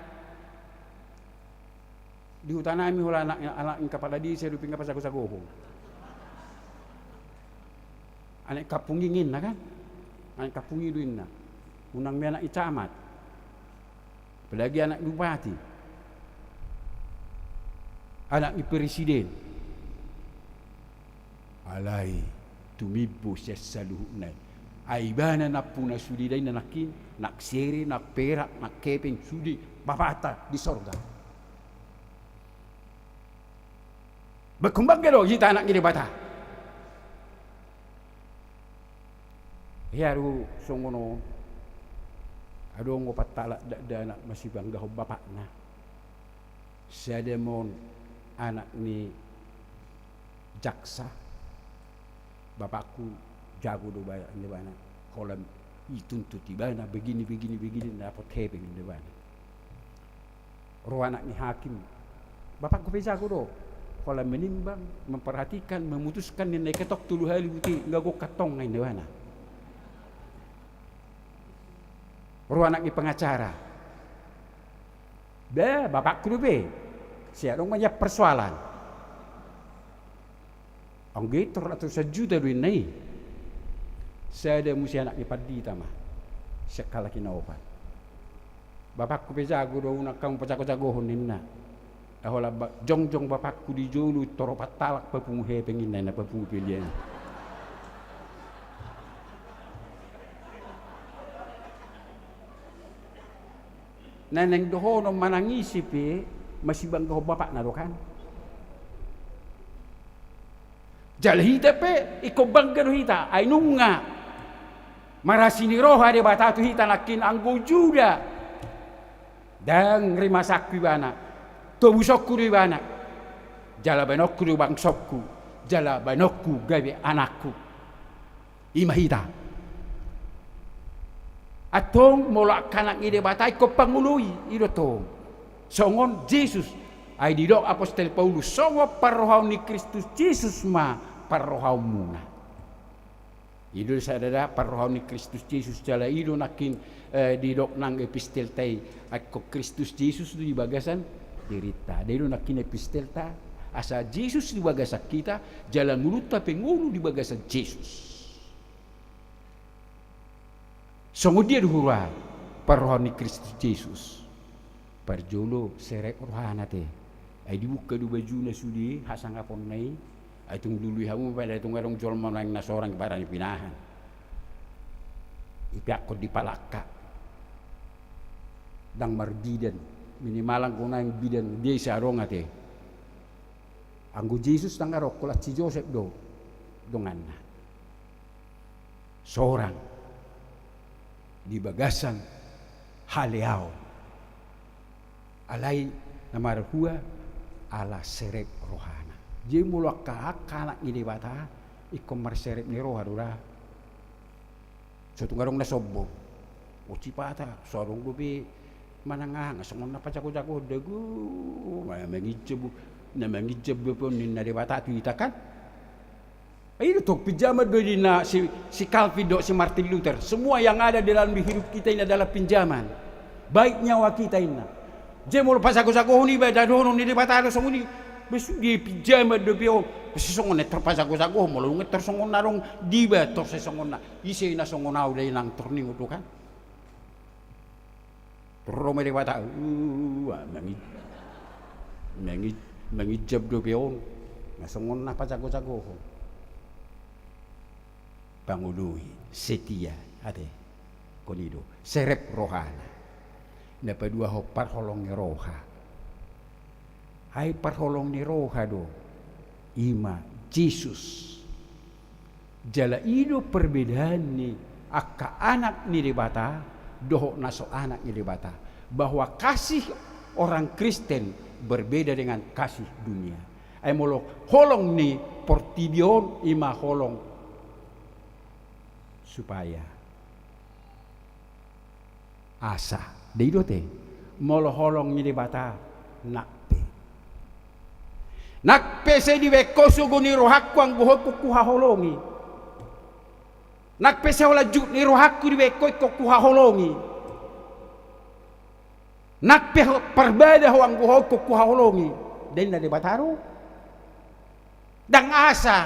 Di huta nami holan anak, anak ni kapala desa dope nga pajago-jagohon. Anak kampung i ninna kan? Anak kampung i do ninna. Unang be anak ni camat. Apalagi anak bupati. Anak ni presiden. Alai tumimbo sian saluhutna i. Ai ibana nampuna sude da ninna nangkin, nang sere, nang perak, nang hepeng, sude Bapanta di sorga. Ingkon bangga do hita anak ni Debata. Ia do songon on, adong opat halak dakdanak masibanggahon bapakna. Sada ma on anak ni jaksa, bapakku jago do ba-, ninna ibana, holan dituntut ibana, begini, begini, begini, dapot hepeng, ninna ibana. Ro anak ni hakim, bapakku pe jago do, holan menimbang, memperhatikan, memutuskan, ninna i, ketok tolu hali bute, nga gok antong, ninna ibana. Ro anak ni pengacara, ba, bapakku dope, sai adong ma nian persoalan. Anggiat ratusan juta do ninna i. Sada muse anak ni pandita ma sian halak i na opat. Bapakku pe jago do, unang hamu pajago-jagohon, ninna. Holan ba-, jongjong bapakku di jolo, tor opat halak papungu hepeng, ninna, na papungu pe lian. Na naeng dohonon manang ise pe masibanggahon bapakna do kan. Jala hita pe ingkon bangga do hita, ai nunga marasi ni roha Debata tu hita nangkin, anggo Juda. Ndang rimasangku ibana, tobusonku do ibana. Jala baenonku do bangsongku, jala baenonku gabe anakku. I ma hita. Antong molo angka anak ni Debata ingkon pangoloi, i do tong. Songon Jesus. Ai didok apostel Paulus, songon parrohaon ni Kristus Jesus ma parrohaonmuna. I do sada da, parrohaon ni Kristus Jesus, jala i do nangkin, eh, didok nang epistelta i, anggo Kristus Jesus do di bagasan dirinta. Ndai do nangkin epistelta, asa Jesus di bagasan hita, jala ngolunta pe ngolu di bagasan Jesus. Songon dia do huroha parrohaon ni Kristus Jesus? Parjolo serep rohana te. Ai dibuka do bajuna sude hasangaponna i. Ai tung lului hamu pe, ai tung adong jolma naeng na sorang di bara ni pinahan. Ipeakkon di palangka. Ndang marbidan. Minimal anggo naeng bidan desa adong ate. Anggo Jesus ndang adong, holan si Josep do donganna. Sorang di bagasan haleaon. Alai na marhua ala serep rohana. Jadi molo angka, angka anak ni Debata ingkon marserep ni roha do da. So tung adong na sombong. O, sipata so adong dope manang aha, nga songon na pajago-jago, dago, na manginjam, na manginjam dope on ninna Debata tu hita kan. I do tong pinjaman do ninna si, si Calvin dohot si Martin Luther. Semua yang ada dalam hidup kita ini adalah pinjaman. Baik nyawa kita, ninna. Jadi molo pajagojagohon iba, da dohonon ni Debata do songon i. Ba sude pinjaman dope on. Sai songon na tor pajagojagohon, molo dung tor songon na adong di iba, tor sai songon na. Ise na songon ahu da inang tor ningot do kan. Tor ro ma Debata, uh, mangi-, mangi-, manginjam dope on. Na songon na pajagojagohon. Pangoloi, setia, ate. Kon i do, serep rohana. Na paduahon parholong ni roha. Ai parholong ni roha do, i ma Jesus. Jala i do perbedaan ni angka anak ni Debata dohot na so anak ni Debata. Bahwa kasih orang Kristen berbeda dengan kasih dunia. Ai molo holong ni portibi on i ma holong supaya. Asa. Dei do te. Molo holong ni Debata, nang pe. Nang pe sai dibaen ho sogo ni rohangku anggo ho ingkon huhaholongi. Nang pe sai holan jut ni rohangku dibaen ho ingkon huhaholongi. Nang pe ho-, parbada ho anggo ho ingkon huhaholongi. Dei na Debata do. Ndang asa.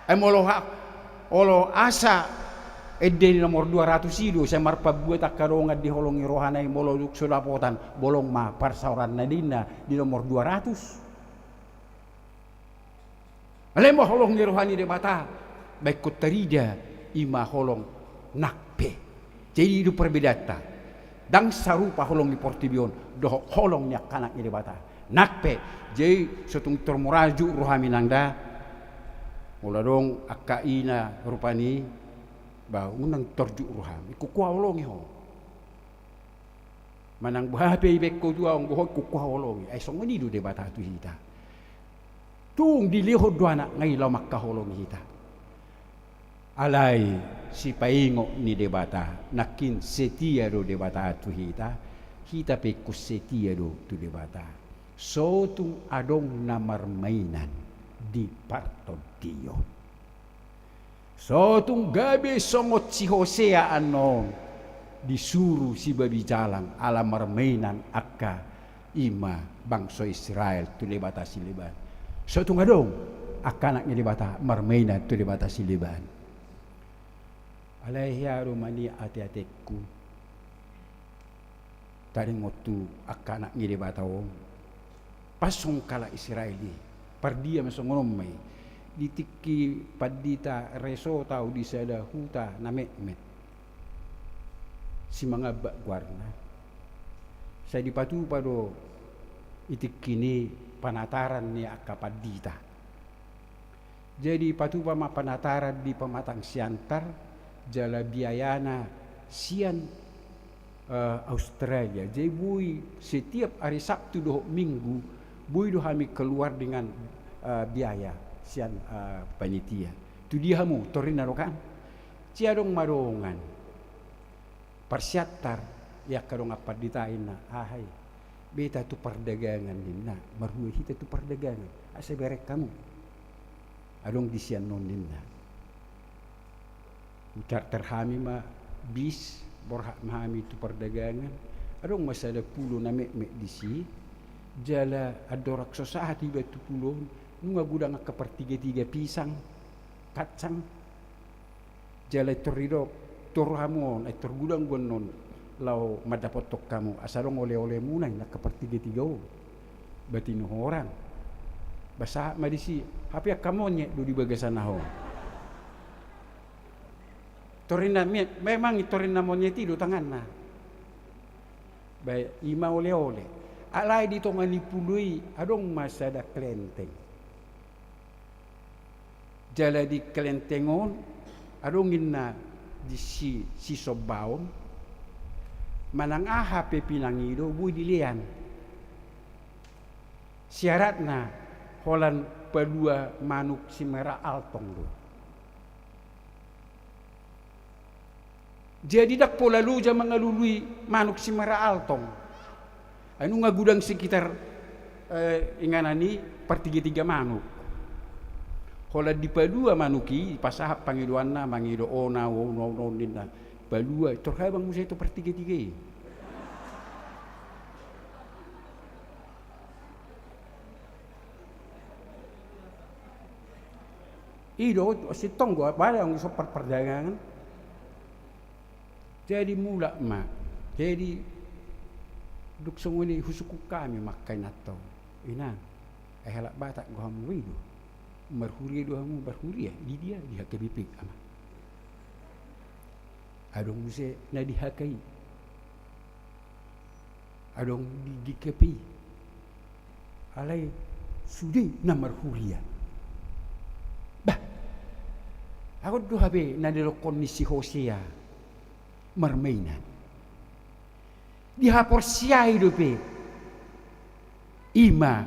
Ai molo ha-, olo asa, ende ni nomor dua ratus i do, sai marpambuat angka dongan diholongi rohana i, molo dung so dapotan, bolong ma parsaoranna ninna di nomor dua ratus. Alai ma holong ni roha ni Debata, baen ho tarida, i ma holong nang pe. Jadi i do perbedaanta. Ndang sarupa holong ni portibi on dohot holong ni angka anak ni Debata. Nang pe, jadi so tung tor mura jut rohami nang da. Molo adong angka ina rupani, ba unang tor jut roham. Ingkon huhaholongi ho. Manang boha pe ibaen ho tu ahu, anggo ho ingkon huhaholongi. Ai songon i do Debata tu hita. Tung dilehon do anakna i laho mangkaholongi hita. Alai sipaingot ni Debata, nangkin setia do Debata tu hita, hita pe ingkon setia do tu Debata. So tung adong na marmainan di partondion. So tung gabe songon si Hosea annon, disuru si babi jalang ala marmainan angka i ma bangso Israel tu Debata sileban. So tung adong angka anak ni Debata marmainan tu Debata sileban. Alai hea do ma nian ateatengku. Taringot tu angka anak ni Debata on. Pas songon halak Israel i. Pardia ma songon on ma i. Di tingki pandita resort au di sada huta na metmet. Simangambak goarna. Sai dipatupa do i tingki ni panataran ni angka pandita. Jadi patupa ma panataran di Pematang Siantar, jala biayana sian, eh, Australia. Jadi boi setiap hari Sabtu dohot Minggu, boi do hami keluar dengan, eh, biaya sian, eh, panitia. Tu dia hamu, torinna do kan? Sai adong ma dongan. Parsiantar, i angka dongan pandita ninna, aha i? Beta tu pardagangan ninna, marhua hita tu pardagangan. Asa bereng hamu. Adong di sian on ninna. Hucharter hami ma bis, borhat ma hami tu pardagangan. Adong ma sada pulo na metmet disi, jala andorang so sahat iba tu pulo on, nunga godang angka partigatiga pisang, kacang. Jala i tor didok, tor hamu on, ai tor godang do annon laho mandapothon hamu, asa adong oleolemuna, angka partigatiga on. Ba tinohorang. Ba sahat ma disi, hape angka monyet do di bagasan aha on. Torinna me-, memang i torinna monyet i do tanganna. Ba i ma oleole. Alai di tonga ni pulo i, adong ma sada klenteng. Jala di klenteng on, adong ninna disi sisombaon, manang aha pe pinangido, boi dilean. Syaratna, holan palua manuk simera altong do. Jadi ndang pola loja mangalului manuk simera altong. Ai nunga godang sekitar, eh, inganan i partigatiga manuk. Holan dipalua manuk i, dipasahat pangidoanna, mangido on ahu, on, on, on ninna. Palua, tor habang muse tu partigatiga i. I do, sintong do, apala anggo dison parpardagangan. Jadi mulak ma. Jadi, dung songon i husungkun hami ma angka inanta on. Inang, ai halak Batak do hamu, i do. Marhuria do hamu, marhuria. Di dia? Di H K B P, Amang. Adong muse na di H K I. Adong di G K P I. Alai sude na marhuria. Bah. Ahu do hape na nidokkon ni si Hosea marmainan. Dihaporseai dope i ma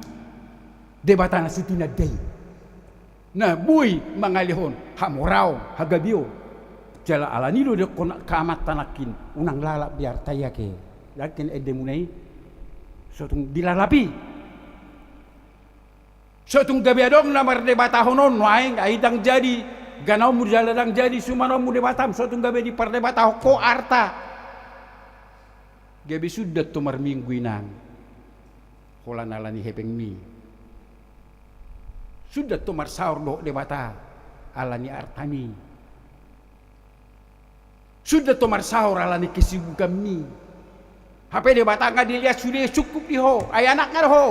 Debata na so tinanda i, na boi mangalehon hamoraon, hagabeon. Jala alani do didokkon angka amanta nangkin, unang lalap be arta i ate. Nangkin endemuna i, so tung dilalap i. So tung gabe adong na mardebatahon on nuaeng, ai ndang jadi ganaonmu jala ndang jadi sumaonmu debatam, so tung gabe dipardebatahon ho arta. Gabe suda do marminggu, Inang, holan alani hepengmi. Suda do marsaor dohot Debata alani artami. Suda do marsaor alani kesibukanmi. Hape Debata nga dilehon sude sungkup di ho, ai anakna do ho.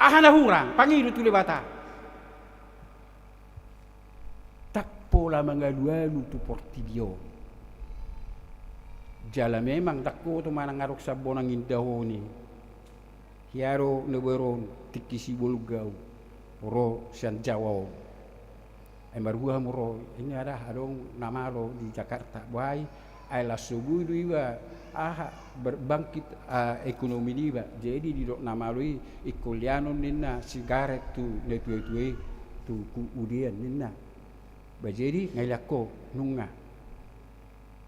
Aha na hurang, pangido tu Debata. Ndang pola mangalualu tu portibi on. Jala memang ndang hohot manang adong sian bonang indaon i. Hea do na baru on tingki si Bolon Gaung ro sian Jawa on. Ai marhua hamu ro, inna da adong na malo di Jakarta, boha i, ai laos so boi do iba, aha, ber-, bangkit, ah, ekonomi niba. Jadi didok na malo i, ingkon leanon ninna sigaret tu natuatua i, tu kuudean ninna. Ba jadi nga ilean ho, nunga.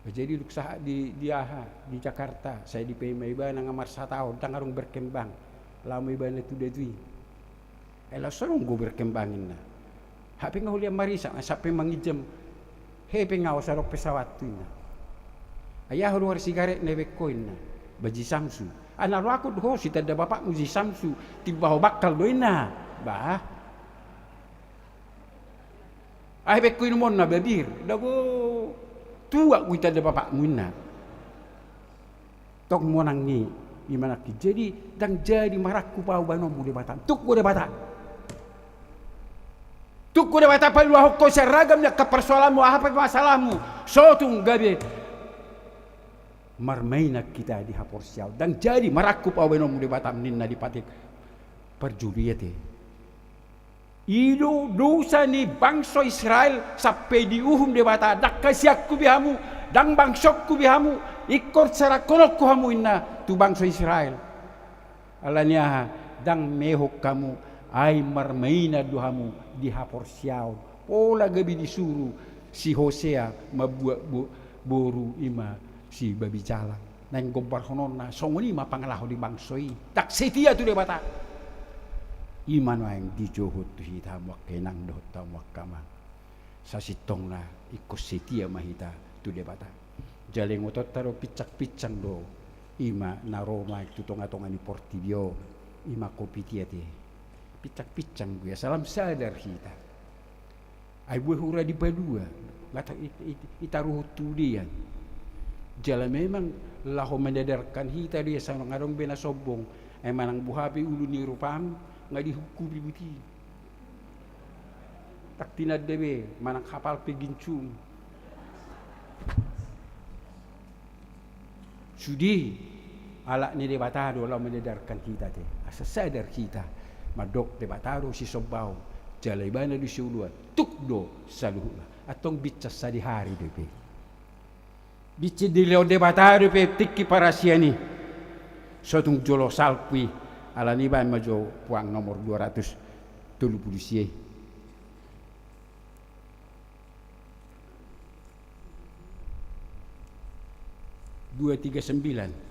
Ba jadi dung sahat di, di aha, di Jakarta, sai dipaima ibana nga marsataon, ndang adong berkembang. Laho ma ibana tu datu i. Ai laos so adong do berkembang, inna. Hape nga hulean marisa, sampe manginjam hepeng ahu so adong pesawathu, inna. Ai aha do ari sigaretna hepeng ho, inna. Ba Ji Samsu. Ai na loakon do ho, sitanda bapakmu Ji Samsu, timba ho bangkal do, inna. Bah. Ai hepeng ho inumonna ba bir, ndang ho tuak do itanda bapakmu, inna. Tong monang i, i ma nangkin. Jadi, ndang jadi marangkup ahu bahenonmu Debata. Tuk do Debata. Tuk do Debata paluahon ho sian ragam ni angka parsoalanmu, aha pe masalahmu. So tung gabe marmainan hita di haporseaon. Ndang jadi marangkup ahu bahenonmu Debata, ninna di patik parjolo i ate. I do dosa ni bangso Israel sampe diuhum Debata, ndang hasianku be hamu, ndang bangsongku be hamu, ingkon serahononku hamu, inna, tu bangso Israel. Alani aha? Ndang mehok hamu, ai marmainan do hamu di haporseaon. Pola gabe disuru si Hosea mambuat bo-, boru, i ma si babi jalang. Naeng gombarhononna, songon i ma pangalaho ni bangso i. Ndang setia tu Debata. I ma nuaeng dijohot tu hita hamu angka inang dohot hamu angka amang. Sasintongna ingkon setia ma hita tu Debata. Jala ingotonta do pinsangpinsang do, i ma na ro nuaeng tu tongatonga ni portibi on. I ma covid i ate. Pinsangpinsang do i asa lam sadar hita. Ai boi hura dipalua, nga ta-, it-, it-, itaruhon tu dia. Jala memang laho menyadarkan hita do i asa ndang adong be na sombong. Ai manang boha pe ulu ni rupam, nga dihungkupi buti. Ndang tinanda be, manang hapal pe ginsum. Sude, halak ni Debata do laho menyadarkan hita ate. Asa sadar hita. Mandok Debata do sisombaon, jala ibana do sioloan. Tuk do saluhutna. Antong binsar sadihari dope. Binsar dilehon Debata dope tingki parasian i. So tung jolo salpu i. Alani i baen ma jo puang nomor dua ratus tolu pulu sia i. Dua tiga sembilan.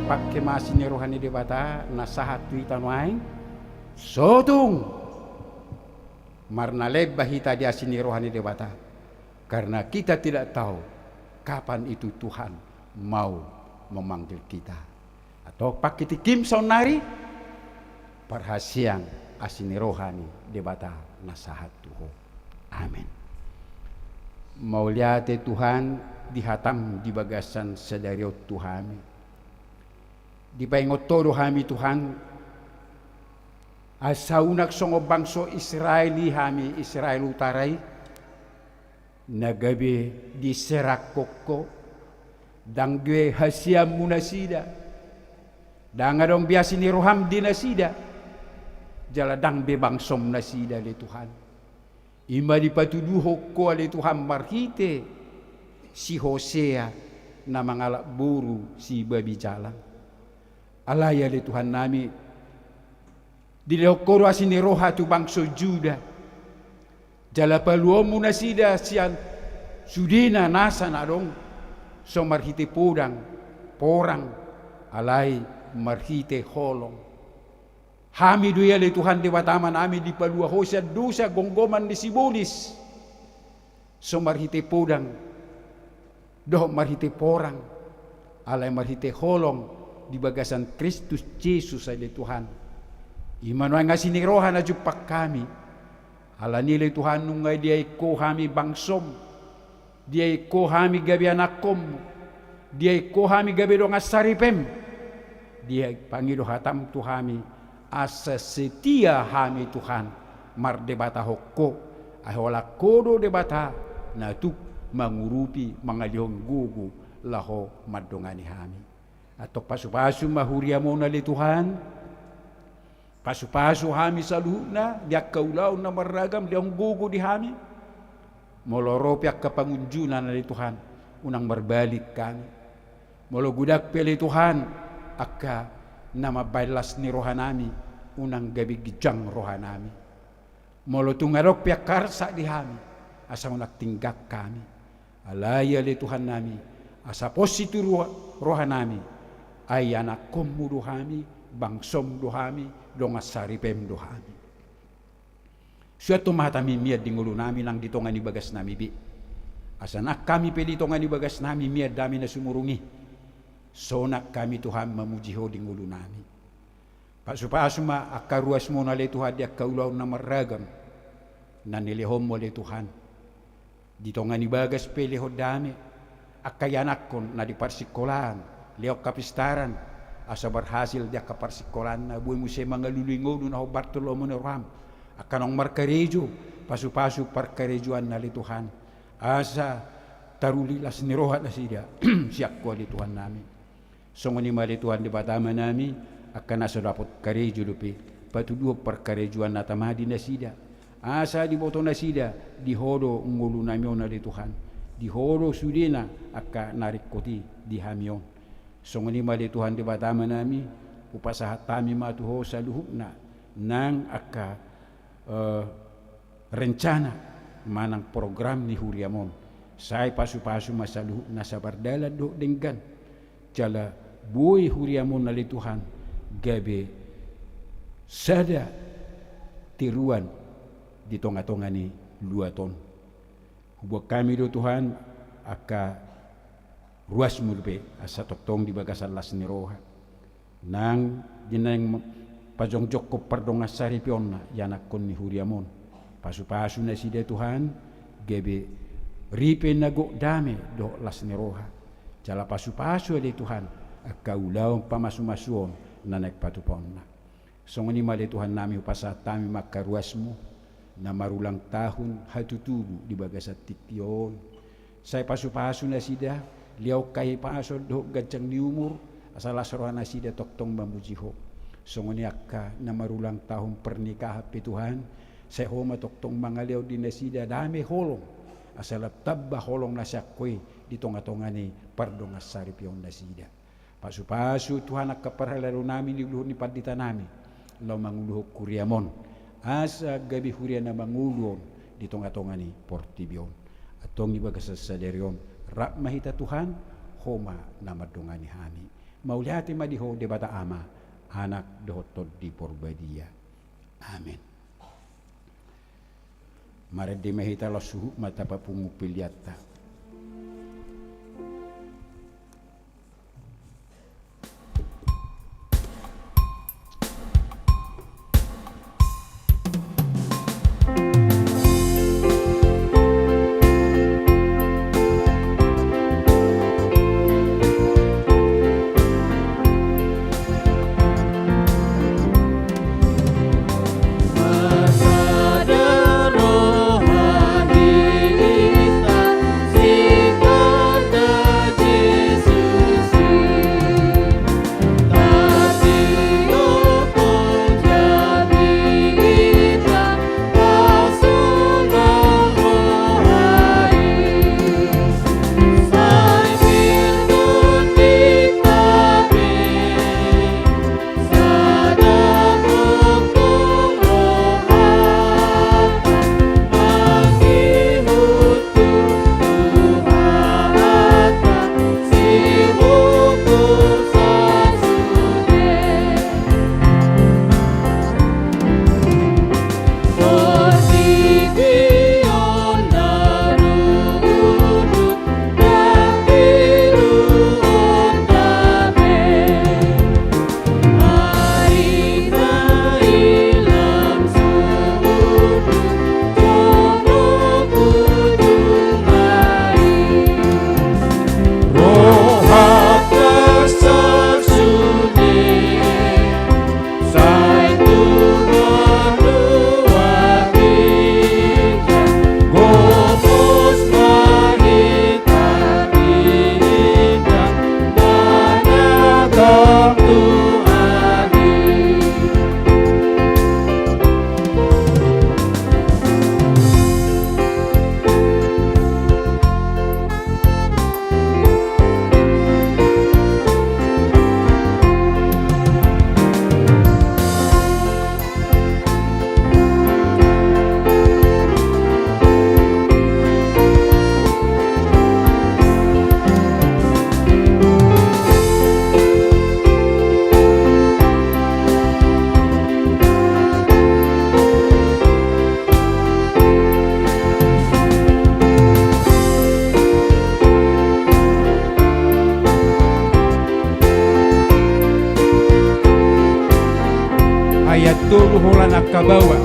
Pangke ma asi ni roha ni Debata na sahat tu hita nuaeng. Sotung marnalemba hita di asi ni roha ni Debata, karena kita tidak tahu kapan itu Tuhan mau memanggil kita. Atau pangke tingkim saonnari, parhaseang asi ni roha ni Debata na sahat tu ho. Amen. Mauliate Tuhan di hatam di bagasan sadari on tu hami. Dipaingot ho do hami Tuhan, asa unang songon bangso Israel i hami, Israel utara i, na gabe diserakhon ho, ndang be haseanmu nasida, ndang adong be asi ni roham di nasida, jala ndang be bangsom nasida ale Tuhan. I ma dipatuduhon ho ale Tuhan marhite si Hosea na mangalap boru si babi jalang. Alai ale Tuhan nami, dilehon ho do asi ni roha tu bangso Juda. Jala paluaonmu nasida sian sudena nasa na adong, so marhite podang, porang, alai marhite holong. Hami do i ale Tuhan Debatam nami dipalua ho sian dosa gomgoman ni sibolis. So marhite podang, dohot marhite porang, alai marhite holong di bagasan Kristus Jesus ale Tuhan. I ma nuaeng asi ni roha na jumpang hami. Alani i ale Tuhan nunga diain ho hami bangsom, diain ho hami gabe anakkonmu, diain ho hami gabe dongan saripem. Dipangido hatam tu hami, asa setia hami Tuhan, mardebatahon ho, ai holan ho do Debata na tuk mangurupi mangalehon gogo laho mandongani hami. Antong pasupasu ma huriam on ale Tuhan. Pasupasu hami saluhutna di angka ulaon na marragam, lehon gogo di hami. Molo ro pe angka pangunjunan ale Tuhan, unang marbalik hami. Molo godang pe ale Tuhan angka na mambahen las ni rohanami, unang gabe ginjang rohanami. Molo tung adong pe angka arsak di hami, asa unang tinggang hami. Alai ale Tuhan nami, asa pos situru rohanami, ai anakkonmu do hami, bangsom do hami, dongan saripem do hami. Suanhon ma hatami mian di ngolunami nang di tonga ni bagasnami be. Asa nang hami pe di tonga ni bagasnami mian dame na sumurung i. Sonang hami Tuhan mamuji ho di ngolunami. Pasupasu ma angka ruasmu on ale Tuhan di angka ulaon na marragam na nilehonmu ale Tuhan. Di tonga ni bagas pe lehon dame, angka ianakhon na di parsingkolaan, lehon hapistaran, asa berhasil di angka parsingkolaanna, boi muse mangalului ngolu na hombar tu lomo ni roham. Angka naung markarejo, pasupasu parkarejoanna ale Tuhan. Asa taruli las ni roha nasida, sian ho ale Tuhan nami. Songon i ma ale Tuhan Debata Amanami, angka na so dapot karejo dope, patuduhon parkarejoanna tama di nasida. Asa diboto nasida, di ho do ngolunami on ale Tuhan. Di ho do sudena angka na ringkot i di hami on. Songon i ma ale Tuhan Debata Amanami, hupasahat hami ma tu ho saluhutna, nang angka eh, rencana manang program ni huriam on. Sai pasupasu ma saluhutna sabar dalan dohot denggan. Jala boi huriam on ale Tuhan gabe sada tiruan di tonga-tonga ni luat on. Huboan hami do Tuhan angka ruasmu dope asa tongtong di bagasan las ni roha. Nang di naeng pajongjonghon pardongansaripeonna ianakhon ni huriam on. Pasupasu nasida Tuhan, gabe ripe na gok dame dohot las ni roha. Jala pasupasu ale Tuhan, angka ulaon pamasumasuon na naeng patupaonna. Songon i ma ale Tuhan nami hupasahat hami ma angka ruasmu, na marulang tahun hatutubu di bagasan tingki on. Sai pasupasu nasida, lehon hahipason dohot ganjang ni umur, asa las roha nasida tongtong mamuji ho. Songon i angka na marulang tahun pernikahan pe Tuhan, sai ho ma tongtong mangalehon di nasida dame holong, asa lam tamba holong na sian ho i di tonga-tonga ni pardongansaripeon nasida. Pasupasu Tuhan angka parhalado nami ni uluhon ni pandita nami, laho manguluhon huriam on, asa gabe huria na mangolu on di tonga-tonga ni portibi on. Antong di bagasan sadari on, rap ma hita Tuhan, ho ma na mandongani hami. Mauliate ma di Ho Debata Ama, Anak dohot Tondi Porbadia. Amen. Marende ma hita, laos suhut ma tapapungu peleanta. Ayat tolu holan angka baoa.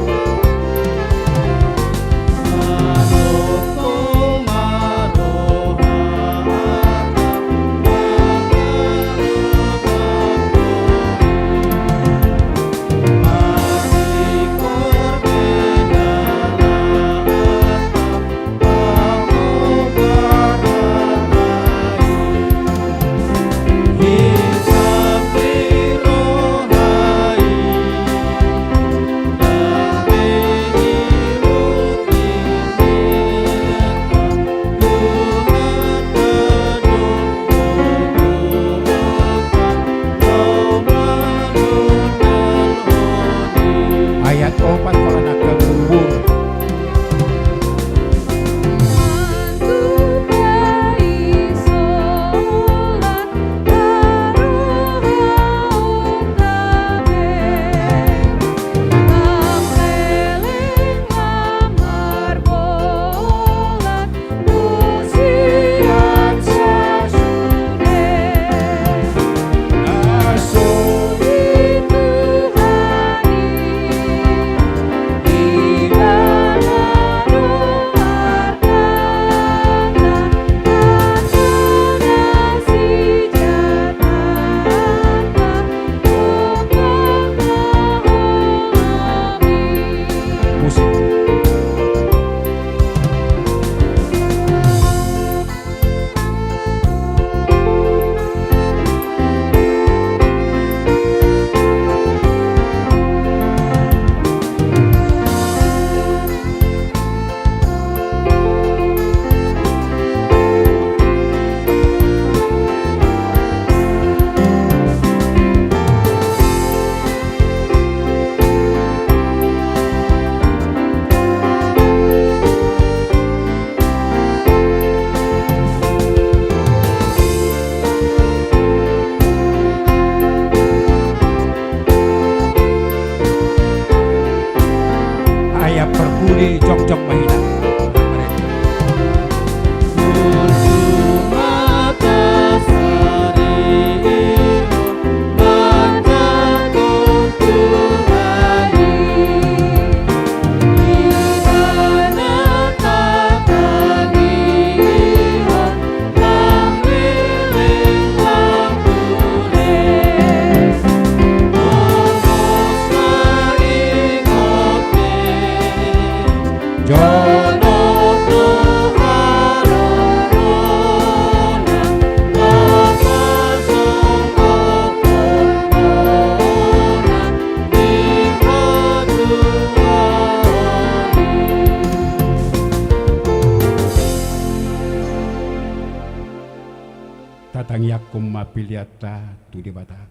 Iakkon ma peleanta tu Debata.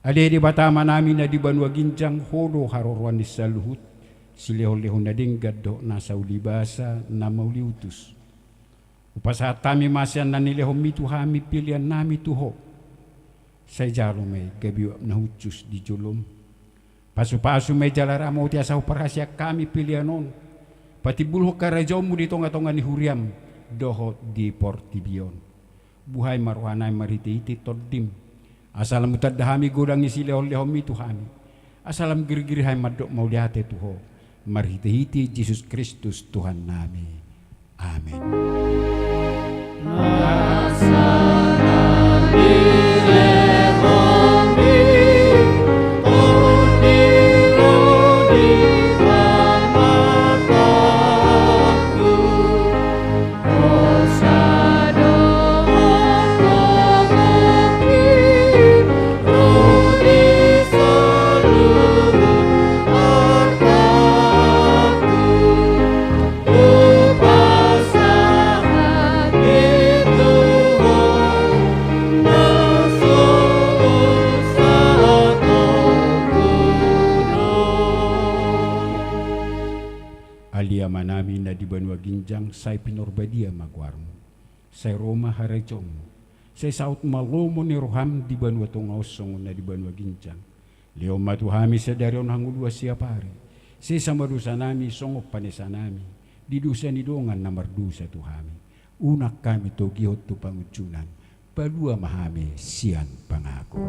Ale Debata Amanami na di banua ginjang, Ho do haroroan ni saluhut silehonlehon na denggan dohot na saulibasa na mauliutus. Hupasahat hami ma sian na nilehonMi tu hami peleannami tu Ho. Sai jalo ma i gabe uap na hushus di joloM. Pasupasu ma i jala ramoti asa huparhaseang hami pelean on patimbulhon harajaonMu di tongatonga ni huriaM dohot di portibi on. Buhai ma rohanami marhitehite TondiM, asa lam hutanda hami godang ni silehonlehonMi tu hami, asa lam girgir hami mandok mauliate tu Ho, marhitehite Jesus Kristus Tuhannami. Amen. Ale Amanami na di banua ginjang, sai pinarbadia ma goarMu. Sai ro ma harajaonMu. Sai saut ma lomo ni rohaM di banua tonga on songon na di banua ginjang. Lehon ma tu hami sadari on hangoluan siapari. Sesa ma dosanami songon panesanami di dosa ni dongan na mardosa tu hami. Unang hami togihon tu pangunjunan. Palua ma hami sian pangago.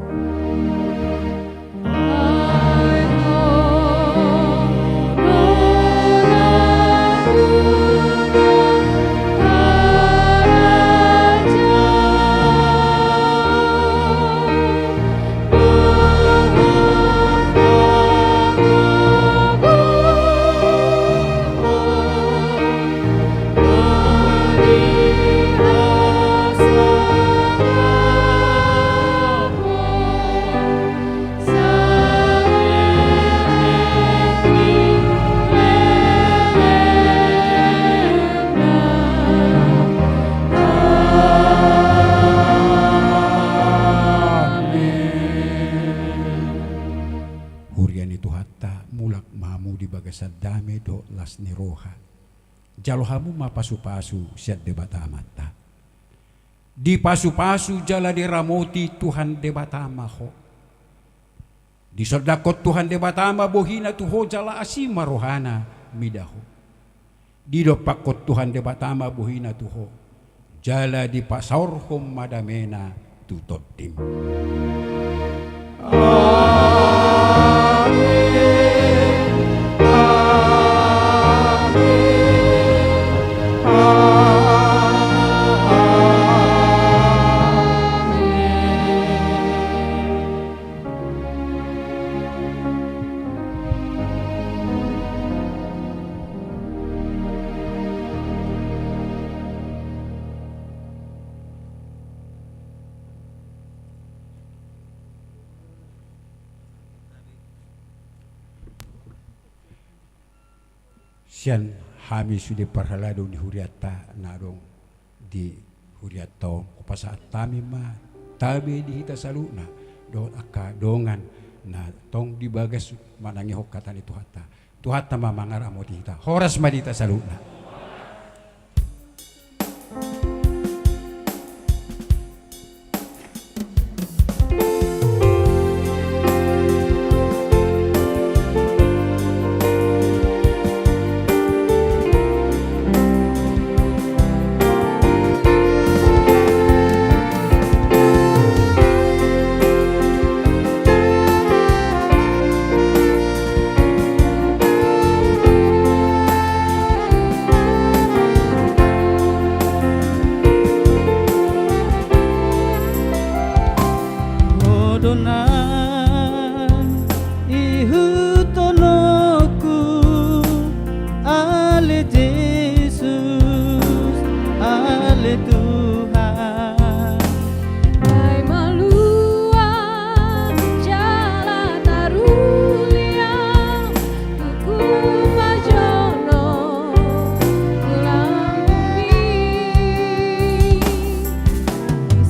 Huria ni Tuhanta, mulak ma hamu di bagasan dame dohot las ni roha. Jalo hamu ma pasupasu sian Debata Amanta. Dipasupasu jala diramoti Tuhan Debata ma ho. Disondangkon Tuhan Debata ma bohina tu ho jala asi ma rohana mida ho. Didompakkon Tuhan Debata ma bohina tu ho jala dipasaorhon ma damena tu tondim. Amen. Amen. Amen. Sian hami sude parhalado ni hurianta na adong di hurianta on, hupasahat hami ma tabe di hita saluhutna dohot angka dongan na tong di bagas manangihon hata ni Tuhanta. Tuhanta ma mangaramoti hita. Horas ma di hita saluhutna. Ho do na ihuthononku, ale Jesus, ale Tuhan. Ai malua jala tarulia, tu hupajono tu lambungmi. Di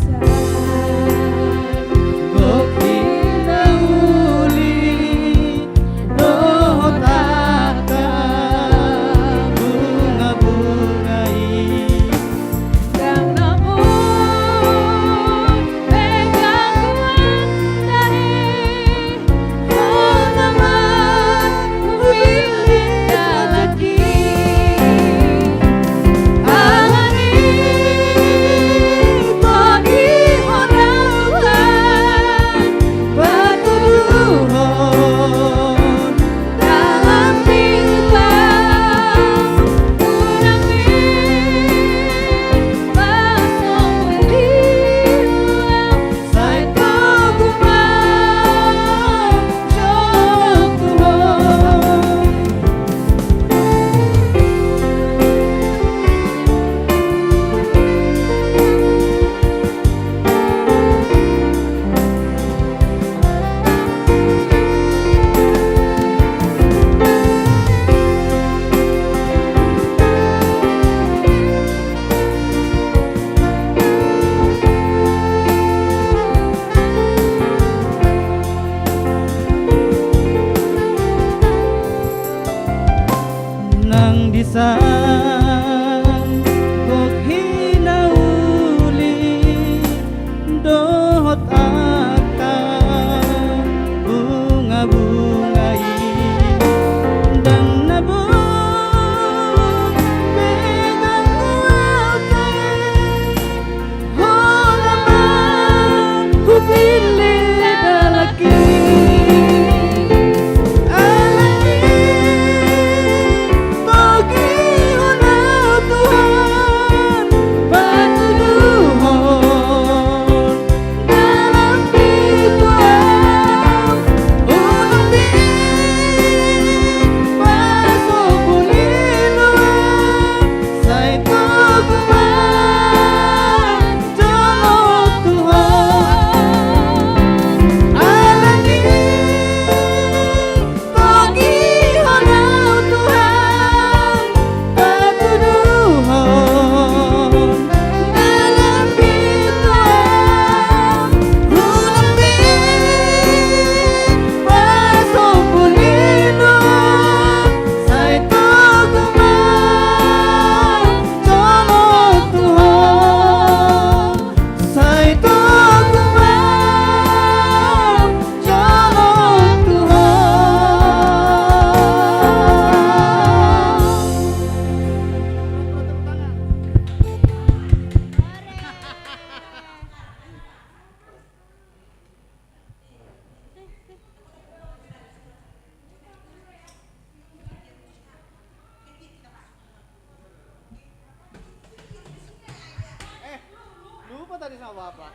Tadi sama bapak.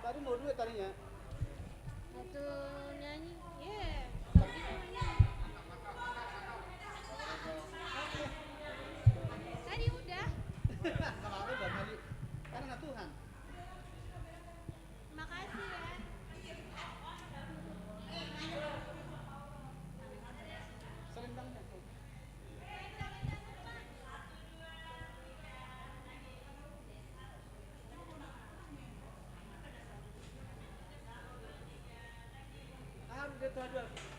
Tadi mau duit tadinya. Satu nyanyi. Iya. Tadi udah. Nggak apa-apa, Bang Mali. Karena Tuhan. Makasih ya. Selendangnya. Harus dia tuh, aduh.